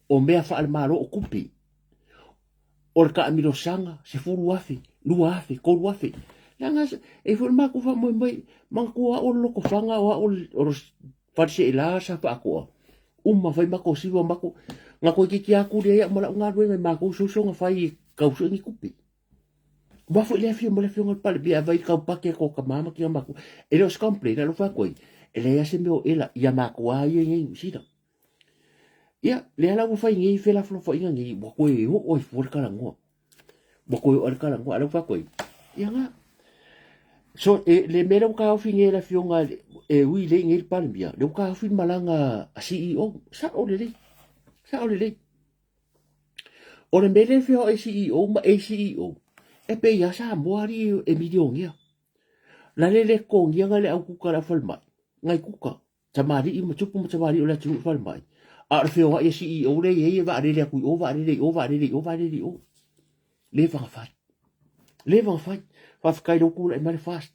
Speaker 1: O mea faalemalo o tupe. O le taamilosaga, 10,000, 2,000, 3,000. Leaga e foi le matou faamoemoe, manatua au o le Lotofaga o au o le Faleseela sa faatoa. Uma fai matou siva matou, na toeitiiti atu lea ia'u ma la'u galuega i matou uso'uso na fai e tau sue ni tupe. Ua foi le afio mai le afioga i le Palemia e vai i tau pake atu o tama ma tina matua. E le o se complain, ae alofa atu ai, e leai lava se mea o ela ia matou lava ia i nei Niu Sila. Ia, lea la ua fai nei felafolafoaiga nei, ua toe oo ai fua le talanoa. Ua toe oo ai le talanoa, ae alofa atu ai, ia na. So, e, le mea lea ua taofi nei e le afioga e ui lei nei le Palemia, lea ua taofi le malaga a CEO. Sao lelei, sao lelei. O le mea lea e feoai CEO ma ACEO, e pei lava Samoa alii e milionea. La le le totogia nai le au kuka le au falemai, nai kuka, tamalii ma tupu ma tamalii o le atunuu i falemai. A o le feoai a CEO lea e i ai e vaalele atu i o, vaalele i o, vaalele i o, vaalele i o. Le fagafai. Le fagafai. Faafetai lou tulai mai le fast.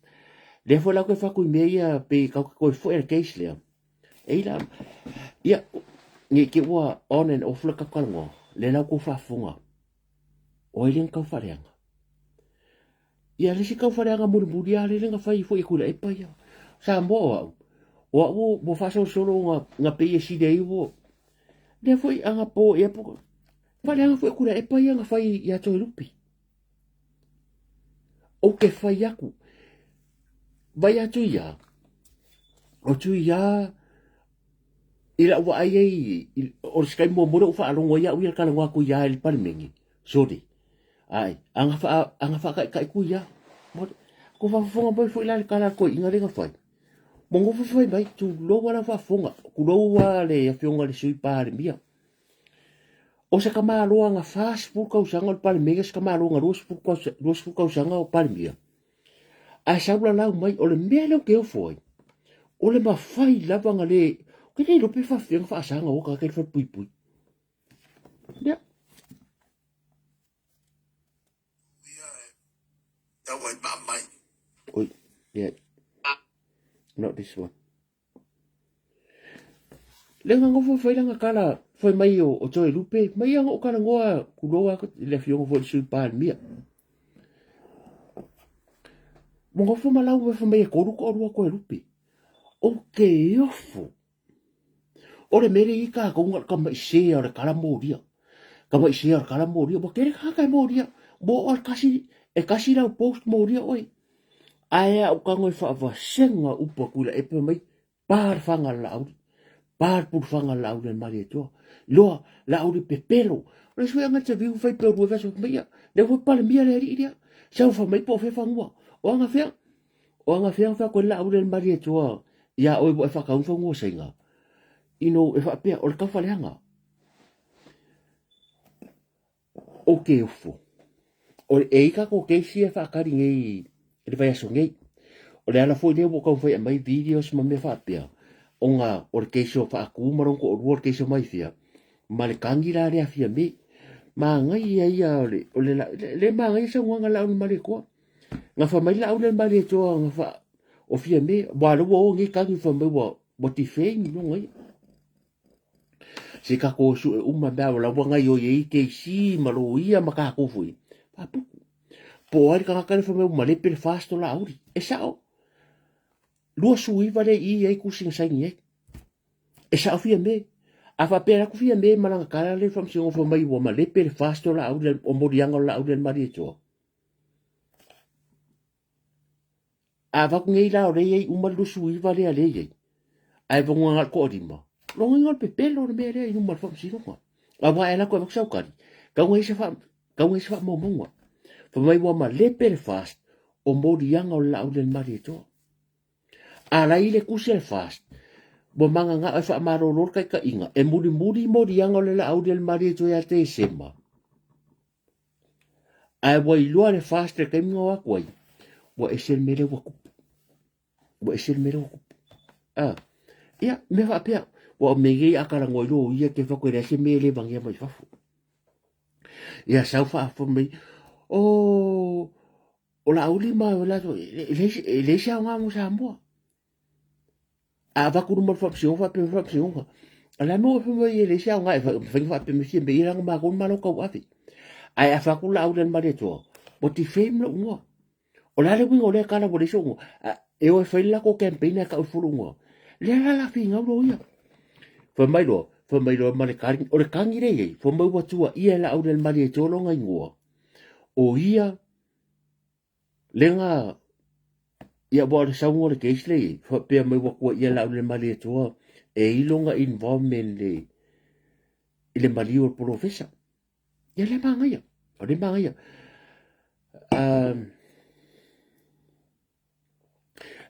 Speaker 1: Lea foi la ou te fai atu i mea ia pe kau te toe foi le case lea. E i la, ia, ne i te ua on and off le tatou talanoa, lea la ua outou faafofoga, o ai lea na tau faaleaga? Ia le isi tau faaleaga mulimuli lava lea na fai foi e Tuilaepa ia. Samoa o au, o au ua faasolosolo na pei e sili ai ua, lea foi anapo ea po, faaleaga foi e Tuilaepa ia na fai ia Toelupe. Ou te fai atu, vai atu ia, o tu ia, i lau vaai ai, o le se taimi muamua lea ua faalogo ai au ia talanoa atu ia i le Palemene, sorry, ai, aga faataitai ku ia. Ko faafofoga mai foi la le tala a le toeaina lea na fai. Ua nofo fai mai, tulou a lau faafofoga, tulou a le afioga i le Sui Palemia. O se tamaloa na 40 tausaga o le Palemene, se tamaloa na 20 tausaga o Palemia. Ae sau lalau mai, o le mea lea ou te ofo ai, o le mafai lava na le, ou te le iloa pe faafefea ona faasaga o tagata i le falepuipui. Ia. Oi, yeah. Not this one. Lea na nofo fai lana tala fai mai o Toelupe, mai ia na ou talanoa tulou a le afioga foi i le Sui Palemia. Ua nofo ma lau fai mai e tolu toalua Toelupe. Ou te ofo. O le mea lea i ai tatou na o le tamaisea o le tala molia. Tamaisea o le tala molia. Ua tele tagata e molia. Ua oo lava le kasi, e kasi lau post molia oe. Ae a ou tago e faavasega upu a Tuilaepa fai mai, pa le faga a le Laauli, pa le pulufaga a le Laauli a le Malietoa. Iloa, Laauli pepelo. O le isi foi aga interview fai pe lua vaiaso fai mai, ia, lea foi Palemia le alii lea. Sau fai mai po o fea fanua. O aga fea? O aga fea fai atu ai le Laauli a le Malietoa ia oe ua e faatauina fanua o Saina. You know, e faapea, o le taufaleaga. Ou te ofo. O, e i ai tatou case ia e faatali nei i le vaiaso nei. O le ala foi lea ua ou taumafai e aumai videos ma mea faapea, ona o le case o Faatu ma lona toalua o le case o Maifea, ma le tagi la lea a Fiame. Manaia ia o le, o le, le manaia saunoaga a Laauli Malietoa. Na fai mai Laauli Malietoa na fa, o Fiame, ua lea ua o nei tagi fai mai ua, ua defame lona ia. Se tatou sue uma mea o la ua gaoioi ai KC ma loia ma tatou foi. Faaputu. Po o ai le tagata lea fai mai ua malepe le FAST o Laauli. E sao. 29 lea i i ai tusi na saini ai. E sao Fiame. A faapea atu Fiame ma lana tala lea i le faamasinoga fai mai ua malepe le FAST o Laauli, o moliaga o Laauli a le Malietoa. A avatu nei la o lea e i ai uma le 29 lea lea e i ai, ae vagoa na o le toalima, lona uiga o le pepelo le mea lea i luma o le faamasinoga. Aua a e alu atu e avatu sau tali, tau na i ai se faamaumauga. Fai mai ua malepe le FAST o moliaga o le Laauli a le Malietoa. A la e i le tusi a le FAST, ua mananao e faamalolo le taitaiga e mulimuli moliaga o le Laauli a le Malietoa ia Tesema. Ae ua iloa le FAST i le taimi na o atu ai, ua ese le mea lea ua tupu. Ua ese le mea lea ua tupu. Ah, ia, mea faapea, ua o mea nei a talanoa i loia te fai atu e leai se mea e le vanea mai fafo. Ia sau faafofoga mai, o, o Laauli ma latou, e leai se aoga mo Samoa. A avatu i luma o le faamasinoga faapea mai le faamasinoga, o le a le mea ua fai mai ai e leai se aoga e mafai ona faapea mai Fiame leaga matou le Malo tauave. Ae a fai atu Laauli a le Malietoa, ua defame lou igoa. O le a le uiga o lea tala ua leai sou igoa? E o e fai le latou campaign ae tau ifo lou igoa. Lea la la finau loia. Fai mai loa, fai mai loa ma le tagi, o le tagi lea e i ai, fai mai ua tuuaia e Laauli a le Malietoa lona igoa, o ia Lega, ia aua o le sauga o le case lea e i ai, faapea mai ua tuuaia Laauli Malietoa e i lona involvement i le, i le maliu o le polofesa. Ia lea manaia, o lea manaia.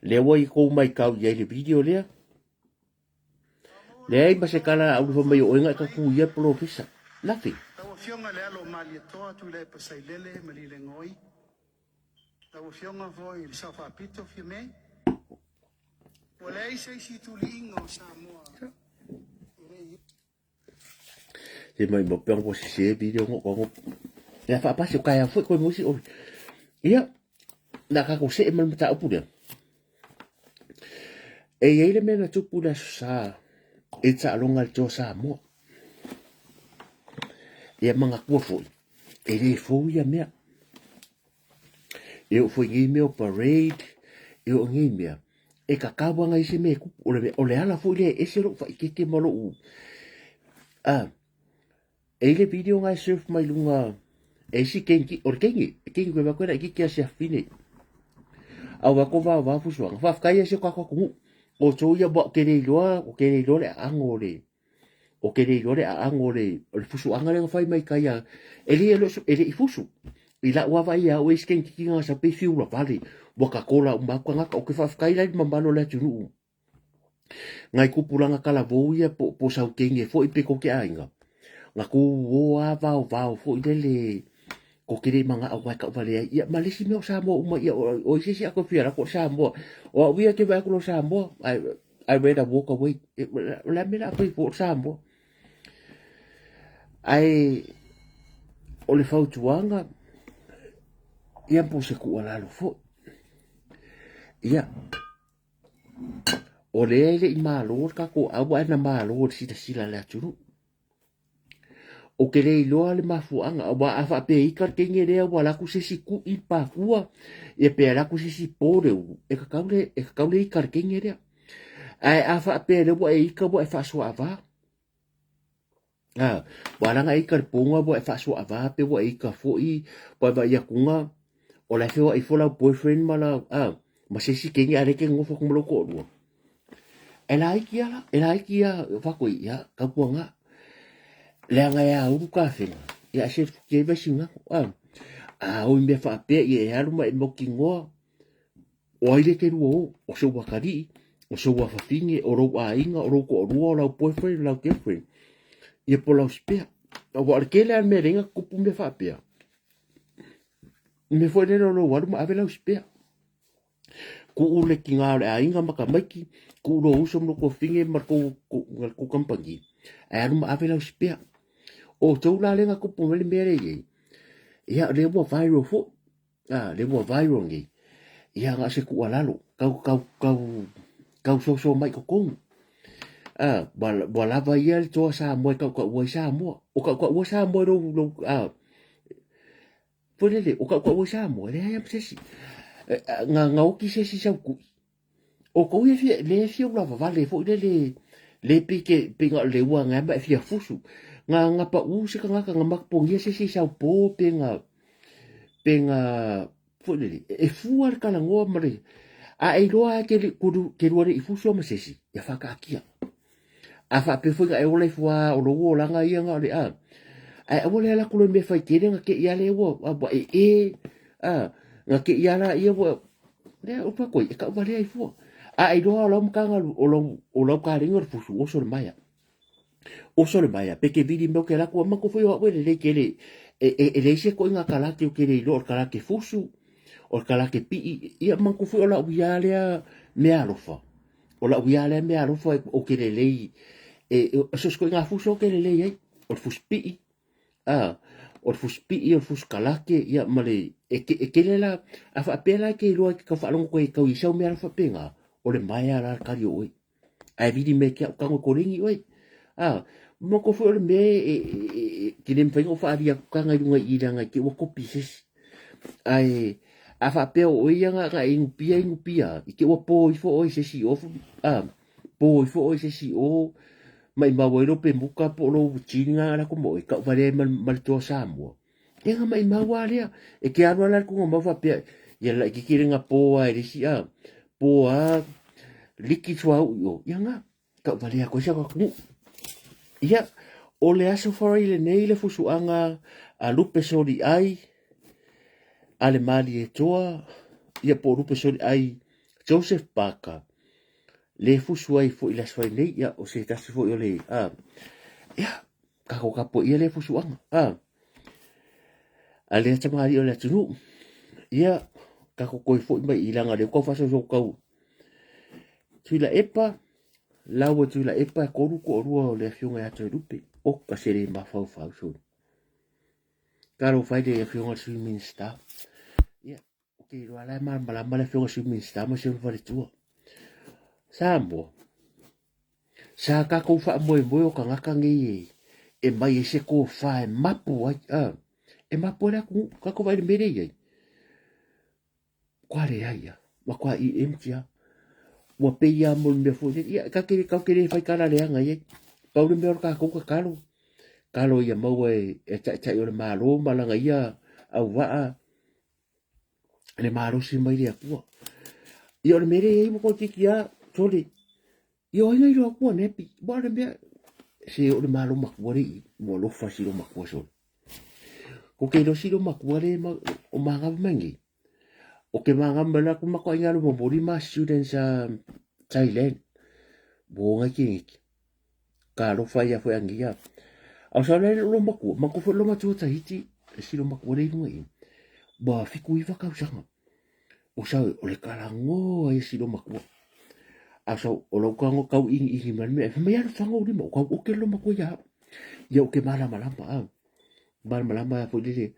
Speaker 1: Lea ua i kou maitau i ai le video lea. Leai ma se tala a Laauli fai mai o oe na e tatuia le polofesa. Nothing.
Speaker 2: Lau Afioga i le alo o Malietoa Tuilaepa Sailele Malielegaoi, lau Afioga foi i le Sao Faapito Fiame, ua leai se isi tuliiga o Samoa e le i
Speaker 1: Se mai mo peang ua sese video ngo ko ngo. Ia faapasi o taeao foi koe mo isi oi. Ia, na tatou see ma le mataupu lea. E i ai le mea na tupu i le Aso Sa i le taaloga a le Toa Samoa. Ia manatua foi, e le fou ia mea. E oo foi i nei mea o parade, e oo i nei mea, e tatau lava ona i ai se mea e tupu. O le, o le ala foi lea e ese lou faaeteete ma lou... Ah, e i le video na e surf mai luga e isi kenki, o le kengi, e kengi koe vae koe laitiiti a siafi nei. A ua ko vao vao fusuaga. Faafetai ia si o tatou atunuu. O tou ia ua ou te le iloa, ou te le iloa le aano o le ou te le iloa le aano o le o le fusuaga lea na fai mai tai a e le e le i fusu. I lau lava vaai ia au e isi kenki na sa pe fiula vale ua tatola uma atu tagata. Ou te faafetai la i le mamalu o le atunuu ngai tupulaga talavou ia po po sau kenge foi pe ko ke aiga na kou o a vao vao foi lele ko ke le mana'o wae kau vale ai ia ma le isi mea o Samoa uma ia o i se isi a toe fia alu atu o Samoa o au ia ke vaai atu loa o Samoa I rather walk away o le a mea o le a fai fua o Samoa ae o le fautuaga ia po o se tuualalo foi ia O lea e le i malo le tatou aua ae na malo i le silasila a le atunuu. Ou te le iloa le mafuaaga aua a faapea e ita le teine lea ua alu atu se isi tui i le pasua ia pe alu atu se isi po le ulu, e tatau le, e tatau le ita i le teine lea. Ae a faapea o lea ua e ita ua e faasoaava, a, ua ala ona e ita i le poga ua e faasoaava pe ua e ita foi ua e vaai atu o la e feoai ifo lau boyfriend ma lau, a, ma se isi teine a o lea e te nonofo atu ma lou toalua. E laiti lava la, e laiti lava fai atu ai, ia, tautuana, leaga e aulu tafega, ia ae se futi ai Vaisigano, a. A o i mea faapea ia e alu ma e mautinoa, o ai lea e te lua o, o sou atalii, o sou afafine, o lou aiga, o lou toalua, o lau boyfriend, o lau girlfriend, ia po o lau spare. Aua o le tele lava o mea lea na tutupu mea faapea, o le mea foi lele o lou alu ma ave lau spare. Kuu le tiga o le aiga ma tamaiti, kuu lou uso ma lou tuafafine ma le tou kamupani, ae alu ma ave lau spare. O outou la lea na tupu mai le mea lea i ai, ia o lea ua viral foi, a, lea ua viral nei, ia na o se tuualalo, tau, tau, tau, tau soso mai i totonu. A, ua, ua lava ia le toa Samoa e tautaua ai Samoa. O tautaua Samoa i lou, lou, a, foi lele, o tautaua ai Samoa, e leai lava ma se isi. Na, na oti se isi sau tui. O tou ia fia, lea e fia ulavavale foi lele, le pei ke, pei na o le ua na ma e fia fusu. Na, na pau se tagata, na matapogia se isi sau po pe na, pe na, foi lele, e fua le talanoa ma le, a e iloa lava ke, ke lua le i fusu ma se isi, ia whakaakia. A faapea foi na e ola ifo lava o lou olaga ia na o le a. Ae aua le ala atu loa i mea fai tele na te i a lea ua, ua e e, a, na te i a la ia ua, lea upu atu ai, e tauvalea ai fua. A e iloa o lau matagalu, o lau, o lau kaleni o le fusu, oso le maea. Oso le maea, pe te vili mai o ke ala atu, a matou foi o au e lelei tele, e, e, e leai se ituaiga kalake ou te le iloa o le kalake fusu, o le kalake pii, ia matou foi o lau ia lea mea alofa. O lau ia lea mea alofa ou te lelei, e, e, so o se ituaiga fusu ou te lelei ai, o le fusu pii, a, o le fusu pii, o le fusu kalake, ia ma le, e, e tele la, a faapea la e te iloa e te tau faalogo koe e tau i sau mea alofa faapena, o le maea la le kali o oe. Ae vili mai ke au tago e koleni oe. A, manatua foi o le mea e, e, e, e, te le mafai ona ou faaalia atu taga i luga i i leaga i te ua kopi se isi. Ae, a faapea o oe ia na, na e inupia inupia, i te ua po ifo oe i se isi o, a, po ifo oe i se isi o, maimau ai lou pemuta po o lou jean na lako ma oe, tauvalea ai ma, ma le toa Samoa. E nga maimau lava lea. E te alu ala le tuuga mau faapea, ia laitiiti le nga po lava e le isi a, po lava liki suauu i o. Ia nga, tauvalea atu ai si o tatou nuu. Ia, o le Aso Faraile lenei le fusuaga a Lupe Soliai a le Malietoa, ia po o Lupe Soliai Joseph Parker, le fusu ai foi i le Aso Faraile nei, ia, o se tasi foi o le, a, ia, tatou tapuaia lea fusuaga, a, a lea tamalii o le atunuu, ia, tatou toe foi mai i leaga o lea ua tau faasoaso tau Tuilaepa, laua Tuilaepa e tolu toalua o le afioga ia Toelupe. Oka se le mafaufau soli. Talofa i le afioga i le Sui Minisita. Ia, ou te iloa la e malamalama le afioga i le Sui Minisita ma si ona faletua. Samoa, sa tatou faamoemoe o tagata nei e, e mai ai se tofa e mapu ai, a, e mapu ai le atunuu, tatou vaai i le mea lea e i ai. Kua leai a, matua i empty a. Ua pei lava mo le mea foi lele, ia, kau te, kau te le fai tala leaga i ai. Pau le mea o le tatou tatalo, talo ia maua e, e taitai o le Malo ma lana ia auvaa le malosi mai le Atua. Ia o le mea lea e i ai ua toeitiiti lava, sole, ia o ai na iloa atua nepi, ua o le mea, se o le Malo matua le i, ua alofa si lo matua sole. Ko ke iloa si lo matua le ma, o magava mai nei. O ke magava mai la ku makoa inga lo momoli ma students a Thailand. Bo ngai ke ngiki. Ka alofa ia foi angi ia. Au sa le lo matua, matua foi lo matua Tahiti, e si lo matua le i lunga i. Ua 79 tausaga. O sa o le kalagoa ia si lo matua. A sa o lau tago kau igi igi mai le mea, fai mai alu faga ou lima, o kau oke lo matua ia au. Ia o ke malamalama au. Malamalama ia foi lele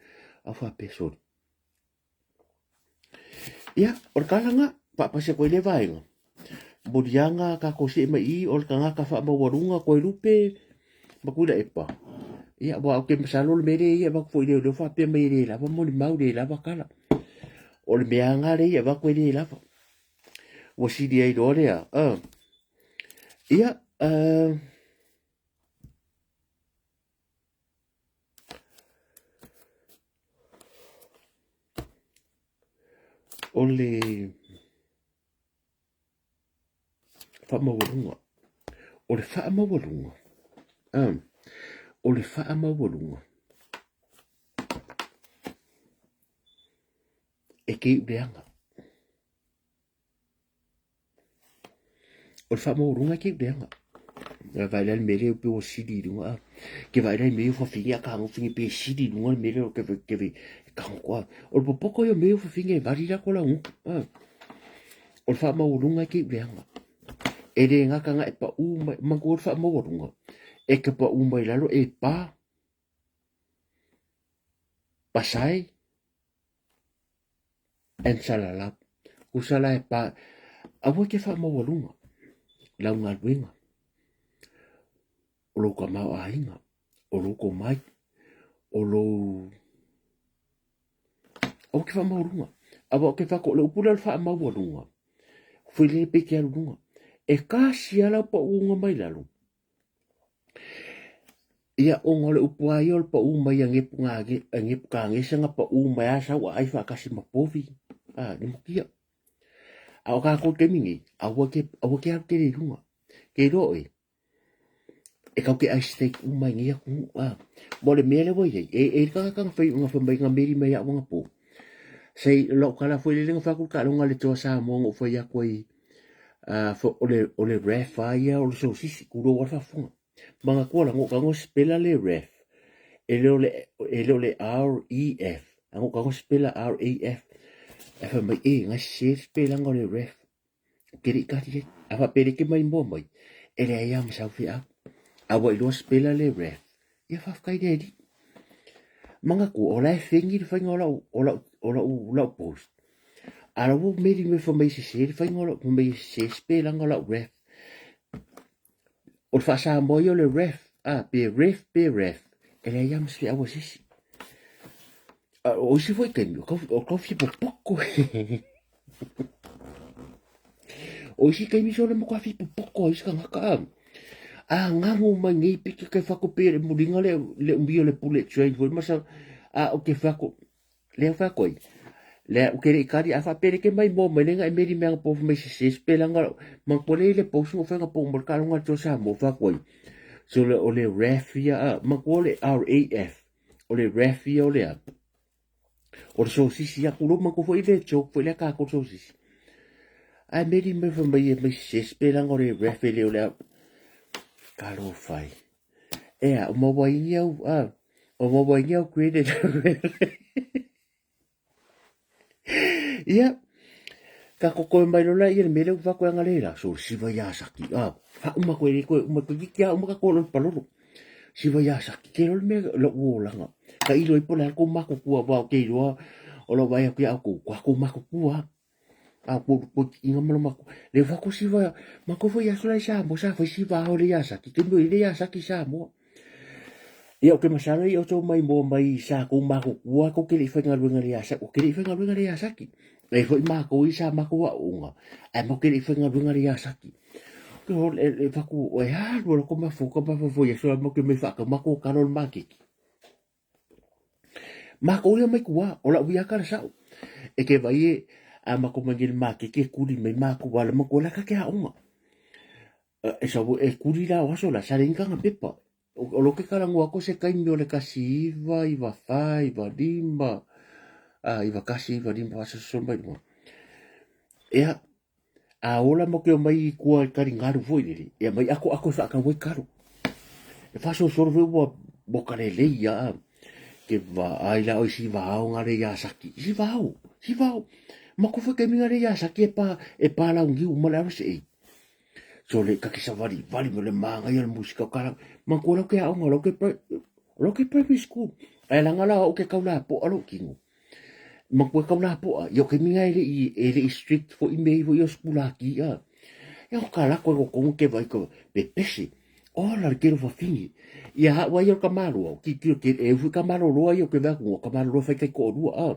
Speaker 1: au faapea soli. Ia, o le kalaga, faapasi atu ai lea vaega. Moliaga tatou see mai i i, o le tagata faamaualuga Toelupe ma Tuilaepa. Ia, aua ou te masalo o le mea lea e avatu foi i leoleo faapea mai e le lava molimau, le lava tala. O le mea lava lea e avatu e le lava. Ua sili ai loa lea. Ia, o le faamaualuga, o le faamaualuga, o le faamaualuga e te iuleaga. O le faamaualuga e te iuleaga. Ia vaai la i le mea lea pei ua sili i luga a. Ke vaai la i mea ia fafine a tago fine pe sili i luga le mea lea ke ke ke tago koa. O le popoto ia o mea ia fafine e vali la ko lau gutu. A. O le faamaualuga e te iuleaga. E le gata na e pau mai, manatua le faamaualuga, e te pau mai lalo e pa, pasai, and salalau. Tusa la e pa, aua e te faamaualuga lau galuega, o lou tamaoaiga, o lou tomai, o lou Aua te faamaualuga. Aua o te fako, le upu lea o le faamaualuga, foi lele pe te alu luga. E kasi lava lau pauga mai lalo. Ia, ona o le upu lava ia o le pau mai a Nepukanesa na pau mai a sau aai faatasi ma povi, a, le mukia. A o tatou i taimi nei, aua te, aua te alu tele i luga. Ke iloa oe, e kau te ai steak uma i nei atunuu a. Mo le mea lea ua i ai, e, e i le tagata na fai, na fai mai na meli mai au anapo. Sei lau kala foi lele na fai atu le taaloga a le Toa Samoa na ou fai atu ai o le, o le ref a ia o le sosisi, tulou a le faafofoga. Manatua la, na ou tago sipela le ref, e le o le, e le o le R-E-F, a na ou tago sipela R-A-F. Ae fai mai, e, na sese le sipelaga o le ref. Ou te le i kali ai. A faapea e le te maimoa mai, e leai lava ma sau feau. A ua iloa sipela le ref, ia faafetai le Alii. Manatua, o la e fegi le faiga o lau, o lau, o lau, lau post. A la ua meli mai fai mai e sese le faiga o lau, fai mai e sese sipelaga o lau ref. O le faa-Samoa ia o le ref, a, pe ref pe ref, e leai lava ma se feau a se isi. O isi foi taimi, o tau fia popoto. O isi taimi sole matua fia popoto ai isi tagata a. A gago mai nei piki ke whako pe le mulinga le le umia le bullet train foi ma sa a o ke whako le whako ai. Le o ke le ikari a wha pere ke mai mo mai lenga e meri mea po mai se se spelanga ma ko le le post mo whenga po mo ka longa to sa mo whako ai. So le o le ref ia a ma ko le R A F o le ref ia o le a. O le sosisi ia kulo ma ko foi le joke foi le ka ko sosisi. Ai meri me fa mai e mai se spelanga o le ref e le o le a ka lo fai. Ea, o mawaini au, a, o mawaini au credit. Ia, ka kokoe mai lola ia le mea lea ua fai anga le la, so siva ia saki, a, fa uma koe le koe uma koe ki a uma ka koe lo palolo. Siva ia saki, ke lo le mea lo uolanga. Ka ilo ipo le ko mako kua wa ke iloa o lo vai aku ia ko ko mako kua. A ko ko inga malo mako. Le fa ko siva mako fo ia sola sa mo sa fai siva o le ia saki ke mo ile ia saki sa mo. Ia o ke masalo ia o tau mai mo mai sa ko mako kua ko ke le whaingaluenga le ia saki o ke le whaingaluenga le ia saki. E foi mako i sa mako wa unga. Ai mo ke le whaingaluenga le ia saki. Ke ho le le faku o e alu lo ko mafu ka mafu fo ia sola mo ke me whaka mako kalo le makiki. Mākou ia mai kua, o lau ia kala sao. E ke vai e, a mako mai ngel makeke e kuli mai mākou wala mako la ka ke aonga. E sa e kuli la o aso la sa le inganga pepa. O lo ke kala ngua ko se kaimi o le kasi iva, iva wha, iva lima, a, iva kasi, iva lima, aso so mai lunga. Ea, A ola mo ke o mai i kua i kari ngaru foi lele, e mai ako ako e whaakau ai karo. E whasosoro foi ua mo ka le lei a ke va ai la oi si vao ngare ia saki. Si vao, si vao. Ma ko foi ke minga le ia saki e pa e pa lau ngiu ma le RSA. So le ka ke savali vali mo le manga ia le musika o kala. Ma ko lau ke aonga lau ke lau ke primary school. Ai langa la o ke kaula po alo kingo. Ma koe kau la poa, i o ke minga e le i, e le i strict fo i mei fo i o skula ki a. Ia o ka la koe ko kongo ke vai ko pe pese. O la le kero fawhingi. Ia ha wai o ka maloa, ki ki ke e fu ka malo loa i o ke vai ko ka malo loa fai kai ko rua a.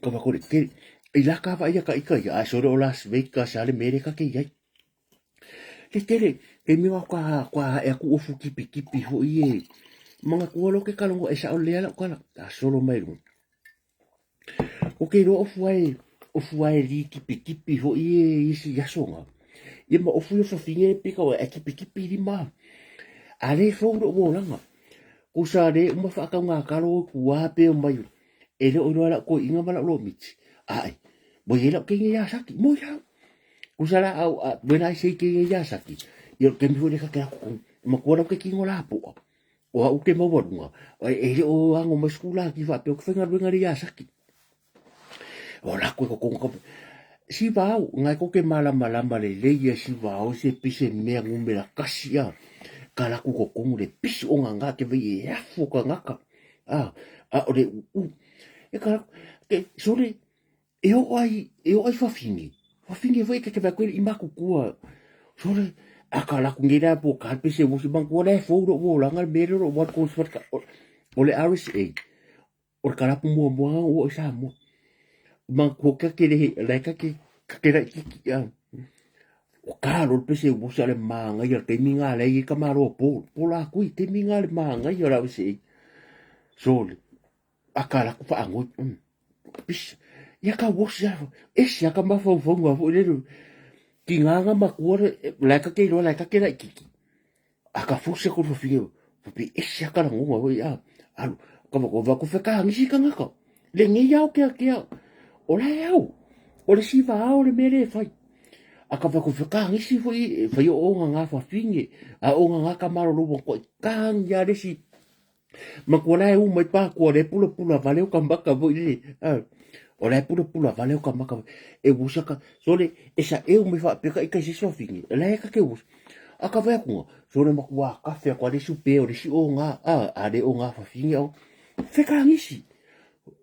Speaker 1: Ka va kore ke i la ka va ia ka ika ia a sore o Las Vegas a le mere ka ke iai. Ke kere, ke miwa ka ka e aku ofu kipi kipi ho i e. Manga kua lo ke kalongo e sa o lea la kala a solo mai lu. O ke ro ofu ai ofu ai li kipi kipi ho i e isi yasonga. Ia ma ofu yo fafinge pika o e kipi kipi lima. A le fou lo wo langa. Kusa le uma whaakau ngā karo o kua pe o mai. E le o iloa lau koe inga ma lau lo miti. Ai, mo ye lau kenge ia saki. Mo ia. Kusa la au, when I say kenge ia saki, ia ke miho le ka ke ako kong. Ma kua lau ke kingo la poa. O au ke maua runga. E le o ango mai skula ki wha pe o ke whenga luenga le ia saki. O laku e kokonga ka siva au ngai ko ke malamalama lelei ia siva au se pise mea ngumela kasi a ka laku kokongu le pisi o nganga ke vei e afu o kangaka a a o le u e ka ke sore e o ai e o ai fafine fafine foi ke ke vai koe i makukua sore a ka laku ngira po ka pise wo si bangkua le fo ro wo langa me ro wa ko o le RSA o le kalapu muamua ua i Samoa. Ma ko ka ke lehe, lai ka ke, ka ke lai kiki a. O ka lo pese o sa le manga ia te minga le i ka maro po, po la kui te minga le manga ia la se. Sole. A ka la ku fa angoi. Pis. Ia ka wo sia. E sia ka ma fau fau ngā fo le. Ki ngā ngā makua le, lai ka ke lo lai ka ke lai kiki. A ka fusi aku le fafine, faapea e ese lava ka lagona foi a, alu, ka va ku fekagisi tagata, lenei ao keakea, o la e ao, o le siva ao le mea lea e fai. A ka va ku fekagisi foi e fai o oga ngā fafine, a oga ngā ka malolo ua koe kagi a le isi Makua la e u mai pa kua le pula pula vale o ka maka foi le a o la e pula pula vale o ka maka e wusa ka so le e sa e u mai fa peka i ka se sofingi la e ka ke wusa a ka vai kunga so le makua ka fe kwa le supe o le si o nga a a le o nga fa fingi o fe ka ngisi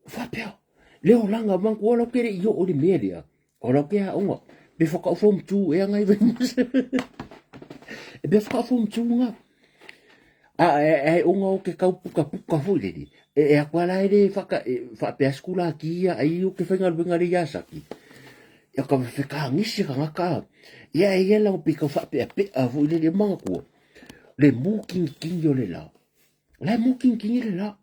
Speaker 1: fa pea le o langa makua lo kere i o le melia o lo ke a onga be whaka o form 2 e anga i vai e be whaka o form 2 nga A e e onga o ke kau pukapuka foi lele. E e aku ala e le whaka e whaapea skula ki ia ai o ke whaingaluenga le ia saki. Ia ka whekangisi ka ngaka. Ia e ia lau pi kau whaapea pea foi lele manga kua. Le mū kingi kingi o le la. La e mū kingi kingi le la.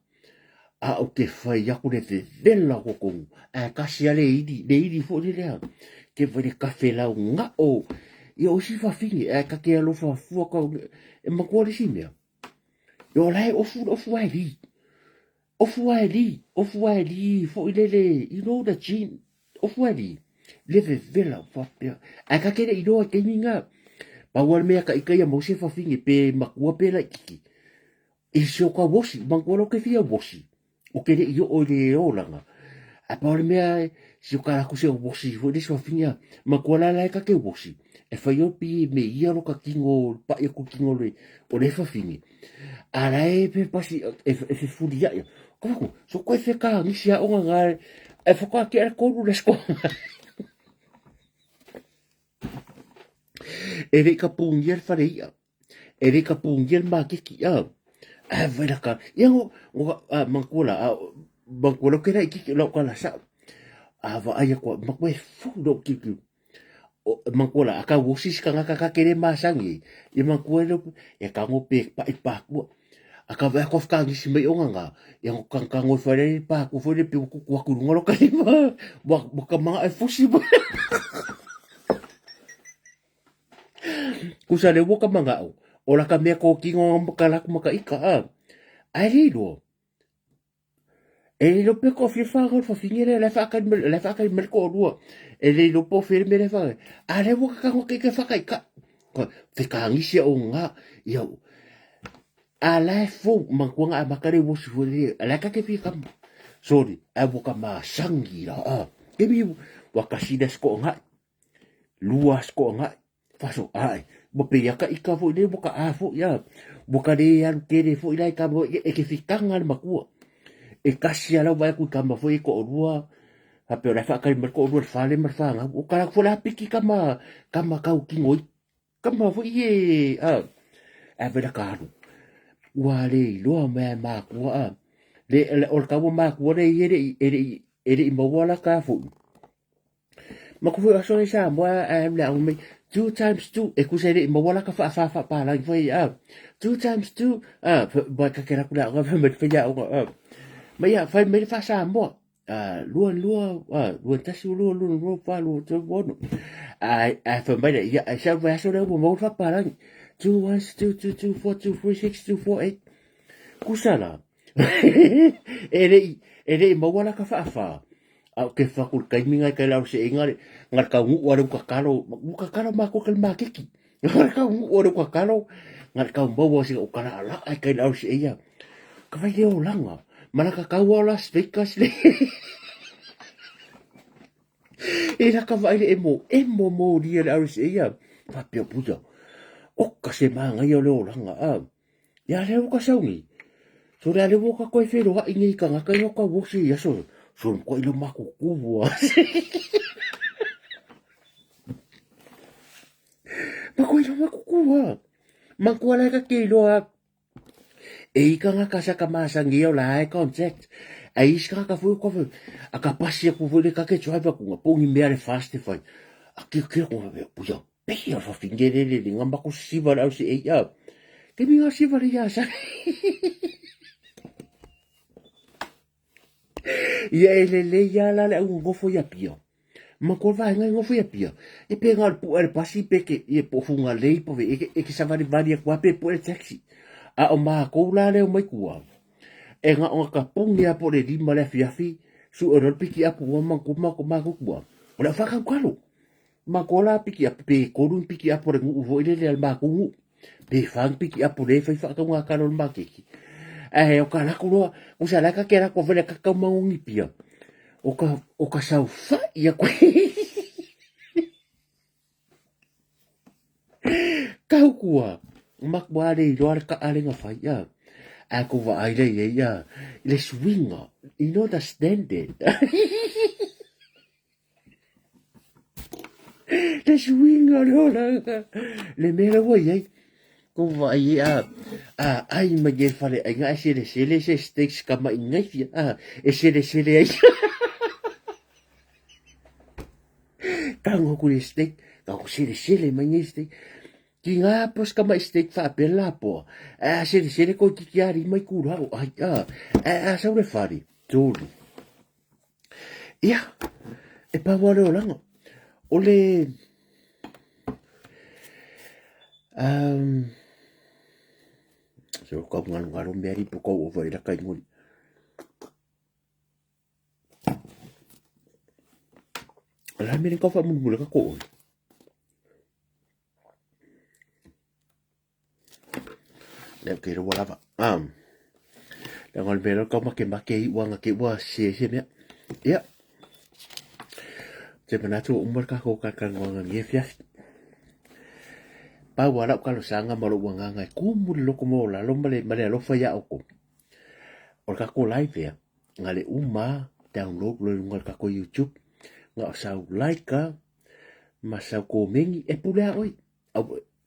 Speaker 1: A o ke whai aku le vevela ko kongu. A kasi a le ili, le ili foi lele a. Ke whai le kafe lau ngao. Ia o si whawhine, a ka ke alofa fua ka e makua le si mea. Ia o lae ofu, ofu ai li. Ofu ai li, ofu ai li, foi lele, you know the gene, ofu ai li. Le vevela whapea. A ka kere i roa te ninga. Paua le mea ka ika ia mau se whawhine pe makua pe lai kiki. I se o ka wosi, mangua lo ke fia wosi. O ke le i o le olanga. A pa o le mea, si o ka laku se o wosi, fo le soafinga, mangua la la e ka ke wosi. E whai o pi me ia lo ka kingo, pa ia ku kingo le, o le whawhine. A la e pe pasi, e, e fefuli ia ia. Ka wako, so koe wheka ngisi a onga ngā, e whaka ki ara kōru le sko. E le ka pūngia le whare ia. E le ka pūngia le mākiki, a. A vai la ka, ia ngo, ngo a mangkua la, a mangkua lo kera i kiki lau ka la sa. A va ai ko makue fu lo kiu. O mangkua la, a ka wosi ka ngaka ka kere masangi. I mangkua lo e ka ngo pe pa i pa kua. A ka vai ko whakaangi si mai o nganga. Ia ngo ka ka ngo whare i pa kua whare pe ku ku aku runga lo ka lima. Wa wa ka manga e fusi. Kusa le ua ka mangao, o la ka mea ko kingo ka laku maka ika a. Ai le iloa. E le iloa pe ko fia whanga o whawhingi le le whakari le whakari me ko rua. E le iloa po fia me le whanga. A le ua ka kango ke ke whaka ika. Ko whekangisia o ngā ia a la e fou mankuanga a makare wo si fo le a la ka ke fia kama. Sorry, a ua ka masangi la a. Ke mi wa kasina sko ngā lua skoʻa gaʻi faso ae ua pei a ka ika foi le ua ka a foi a ua ka le alu kele foi la i ka e ke fitaga le makua e kasi ala ua aku i kama foi e koʻolua faapea o le a faakali mai le koʻolua le fale ma le fagau o ka laku foi la piki kama kama kau kigoi kama foi e a ae fai la ka alu ua le iloa mai a makua a le o le kaua makua le i e le i e le i e le i maua la ka foi Ma ku foi aso i Samoa a le au mai 2 times 2 e kusa le maua la ka fa fa fa pa la foi a 2 times 2 a ba ka kera kula ga fa mai fa ya a mai ya fa mai fa Samoa a lua lua a lua tasi lua lua lua fa lua tu bono a a fa mai ya a sa fa so le mo fa pa la 2 1 2 2 2 4 2 3 6 2 4 8 kusa la e le e le maua la ka fa fa A o ke whaku le kaimi ngai kai lau se inga le ngai kau ngu ale uka kalo uka kalo ma ko kel makiki ngai kau ngu ale uka kalo ngai kau maua se o kala ala ai kai lau se ia ka vai le olanga mana ka kau o Las Vegas le. E laka vaai le emo, emo moli a le RSA ia. Faapea puia, oka se māngaia o le olaga, a. Ia lea ua ka sau nei. So le ale ua ka koe feloai nei i kangaka ia ka wosi ia so. So ko ilo makuku ua. Ma ko ilo makuku ua. Ma ko ala ka ke iloa e i kangaka sa ka masangi ia o la e contact. A i isi kangaka foi ko a ka pasi aku foi le ka ke driver ku nga pongi mea le fast e fai. A ke ke ko puia. Pei o fawhine le le nga mako siva le au se ei a. Ke mi nga siva le ia sa. Ia e le le ia la le au ngofo ia pia. Ma ko va ngai ngofo ia pia. E pe nga pu el pasi pe ke e po funga lei po ve e ke savali vali kwa pe po el taxi. A o ma ko la le o mai kua. E nga o ka pungi a po le lima le afiafi su o le piki apu wa ma ko ma ko ma ko kua. O le whakaukalo. Ma ko la piki apu pe kolu ni piki apu le nuu foi lele al makou nuu. Pe fa ni piki apu le fai whaakau ngā kalo le makeki. Ae o ka lako loa, o sa laka ke lako wale kakau mangongi pia. O ka, o ka sau wha ia koe. Kau kua, makua le iloa le ka alenga whai ia. A ko wa ai le ia ia, le swinga, you know the standard. Le suiga o le olaga, le mea la ua i ai. Ko vaai a, a ai mai e fale aiga e selesele se steaks ka mai ngaifia, a, e selesele ai. Tango ku le steak, ka ku selesele mai ngai steak. Ki ngā pos ka mai steak whaapea la poa. A selesele ko ki ki ari mai ku rau, ai, a, a, a sau le whare, tōru. Ia, e pau a le olaga. O le... Um, so kau ngalu ngalu mea ripo kau over i laka ingoli. La mele kau whamunu ka ko oi. Lea ke rawa lava. Um, lea ngā mea kau make make i uanga ke ua se se mea. Ia. Te manatu o umar ka kau ka ngā ngi fiafi. Pau ala ka lo sanga ma lo uanga ngai kumu le loko mo la lo male male alofa ia oko. O ka ko live ya. Nga le uma download lo lunga ka ko YouTube. Nga sau like ka ma sau komengi e pule a oi.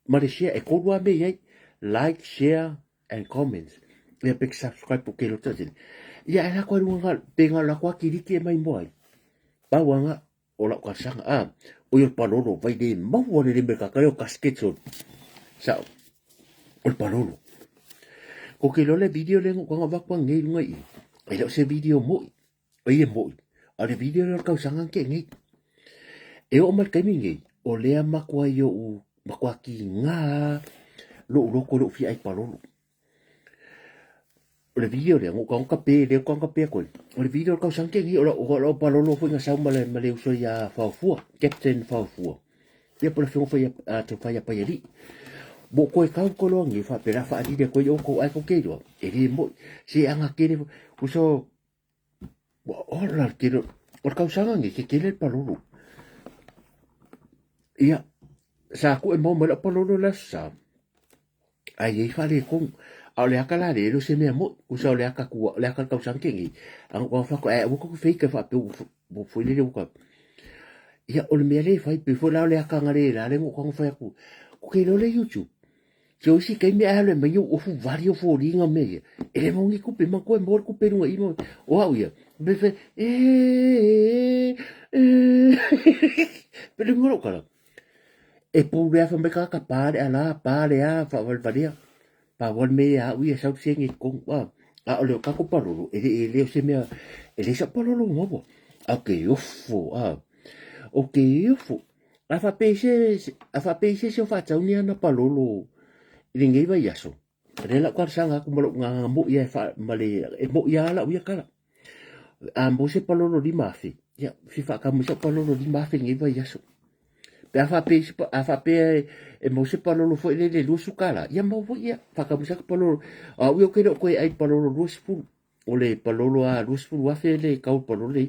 Speaker 1: Ma le share e kolu a me iai like share and comments ia pe subscribe po ke lota tele ia e lako runga nga pe nga lako a kiriki e mai moa ai pau anga o lau kasanga a o ia palolo vai le maua le me ka o kasket so sa o le palolo ko ke lole video le ngo nga vakwa ngai runga i e leo se video moi o ia moʻi, a le video lea o le kausaga ke nei. E oo mai le taimi nei, o lea matua i oʻu, matua kiga loʻu loto i loʻu fia ʻai palolo. O le video lea, na ou tago kape, lea ou tago kape atu ai. O le video o le kausaga ke nei, o lau palolo foi na sau ma le, ma le uso iā Faofua, Captain Faofua. Ia po le afioga foi a Tofaia Paialii. Mo koe kau koloa nei, faapea la faalili atu ai outou ae tou te iloa, e le moʻi. Se aga tele, uso, Ua ola le tele, o le tausaga lenei, ke tele le palolo. Ia, sa ku e mau mai lau palolo le aso sa, ae i ai faaletonu. A o le aka la lea, e le o se mea moni, tusa o le aka tua, o le aka o le tausaga tea nei, a na ou fai atu, ae aua tou te feita faapea ua foi lele ua ta. Ia, o le mea lea e fai, pei foi la o le aka analeila lea na ou tago fai atu, ou te iloa le YouTube. Se o isi taimi ae alu e mai ou ofu vali o foliga mea ia. E le mau ni kupe, matua e maua le kupe i luga i i o au ia. Me fe, e, e, e, pe le ngolo kala. E pule afa mai kaka pā le ala, pā le a, whaawaliwalea. Pā wale me ia au ia sau senge kong, a, a o le o kako palolo, e le, e le o se mea, e le sa palolo maua. A ke ofo, a, o ke ofo. A faapea i se, a faapea i se isi o faatau ni ana palolo i lenei vaiaso, lea lau talosaga atu ma lou agaga moi e fa, ma le, e moi lava lau ia tala. A maua se palolo 5,000, ia, fia faatau mai sau palolo 5,000 i lenei vaiaso. Pe a faapea i se, a faapea e, e maua se palolo foi lele $20, ia maua foi ia, faatau mai saka palolo. O au ia ou te le o toe ai i palolo 20. O le palolo a 20,000 le kau palolo le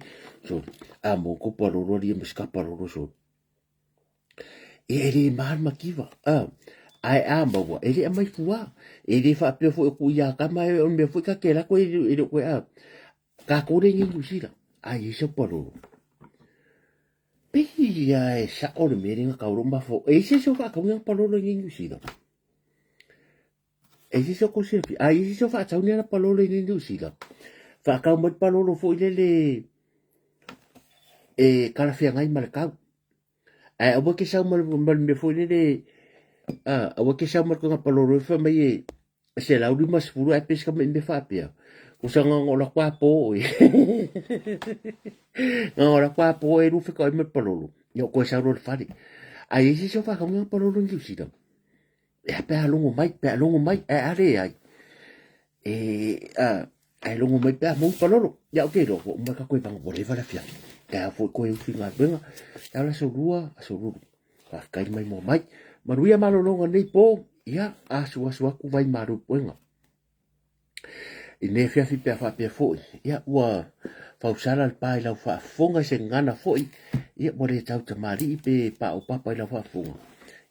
Speaker 1: so a mo ko palolo ali ma ska palolo so e e le malama kiva a ae a maua e le amai fua e le faapea foi ku ia kama e o mea foi ka ke la ko e le ko a ka ko le ngi sila a i se palolo pei ia e sa o le mea le nga kau lo mafo e se so fa ka nga palolo ngi New Zealand. E isi se o silafia, a isi se o faatau ni ana palolo i Niu Sila. Faakau mai palolo foi lele e kalafeagai ma le kau. Ae aua ke sau ma le mea foi lele, a, aua ke sau ma le koga palolo e fai mai e 150 ae pesika mai mea faapea. Kusa nganga o la kwa po oe. Nganga o la kwa po e lufe ka oi ma le palolo. Ia o koe sau lo le fale. A isi se o faakau ni ana palolo i Niu Sila. Ea pe a logo mai, pe a logo mai, ae a leai. E, a, ae logo mai pe a mou palolo. Ia, ok, loa, ua uma ka koe vanga, ua leva le afiafi. Kai a foi koe ufi galuega. Ia ola aso lua, aso lulu. Faafetai mai moa mai. Manuia malologa nei po, ia, asuasu aku vai malu puega. I nei afiafi pe a faapea foi, ia ua fausala le pa i lau faafofoga i se gagana foi, ia ua le tau tamalii pe paopapa i lau faafofoga,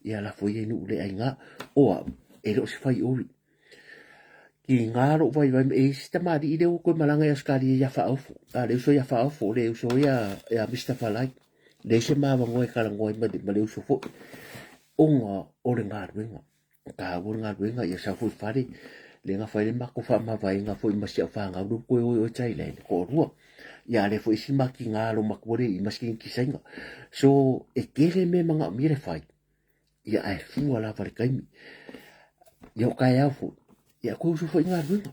Speaker 1: ia lafo ia i nuu le aiga, o au, e le o se faioli. Kiga lou vaivai, e i ai se tamalii lea ua toe malaga i Ausetalia ia Faaofo, a le uso ia Faaofo, le uso ia ia Mister Falai, leai se mavanoa e talanoa ai ma le uso foi, ona o le galuega. Taua le galuega, ia sau foi fale, le na fai le matou faamavaega foi ma si au fanau lea ua toe o i o i Thailand, toalua. Ia a lea foi isi makiga lo matua lea i ma si kisaina. So, e tele mea e manaomia le fai, ia ae fua lava le taimi. Ia o taeao foi, ia toe usu foi i galuega.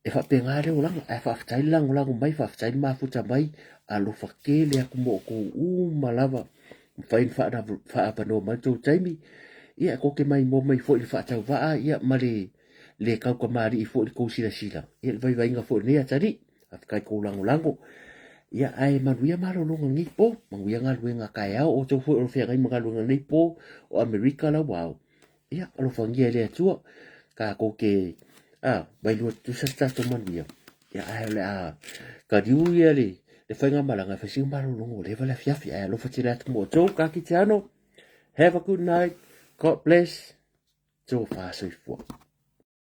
Speaker 1: E faapena le olaga, ae faafetai le lagolago mai, faafetai le mafuta mai, alofa tele atu mo outou uma lava, mafai ona faaavanoa mai le tou taimi, ia e tou te maimoa mai foi i le faatauvaa, ia ma le le tautamalii foi i le tou silasila, ia le vaivaiga foi o lenei atalii. Faafetai i tou lagolago. Ia ae manuia malologa lenei po, manuia galuega taeao, o outou foi o lo o feagai ma galuega lenei po, o Amerika lau ao. Ia, alofagia e le Atua, tatou te, a, vailua tutusa se tatou manuia. Ia, ae o le a kaliu ia le, le faigamalaga e fai sina malologa ua leva le afiafi. Ae alofa tele atu mo outou, ka kite ano. Have a good night. God bless. Tofa soifua.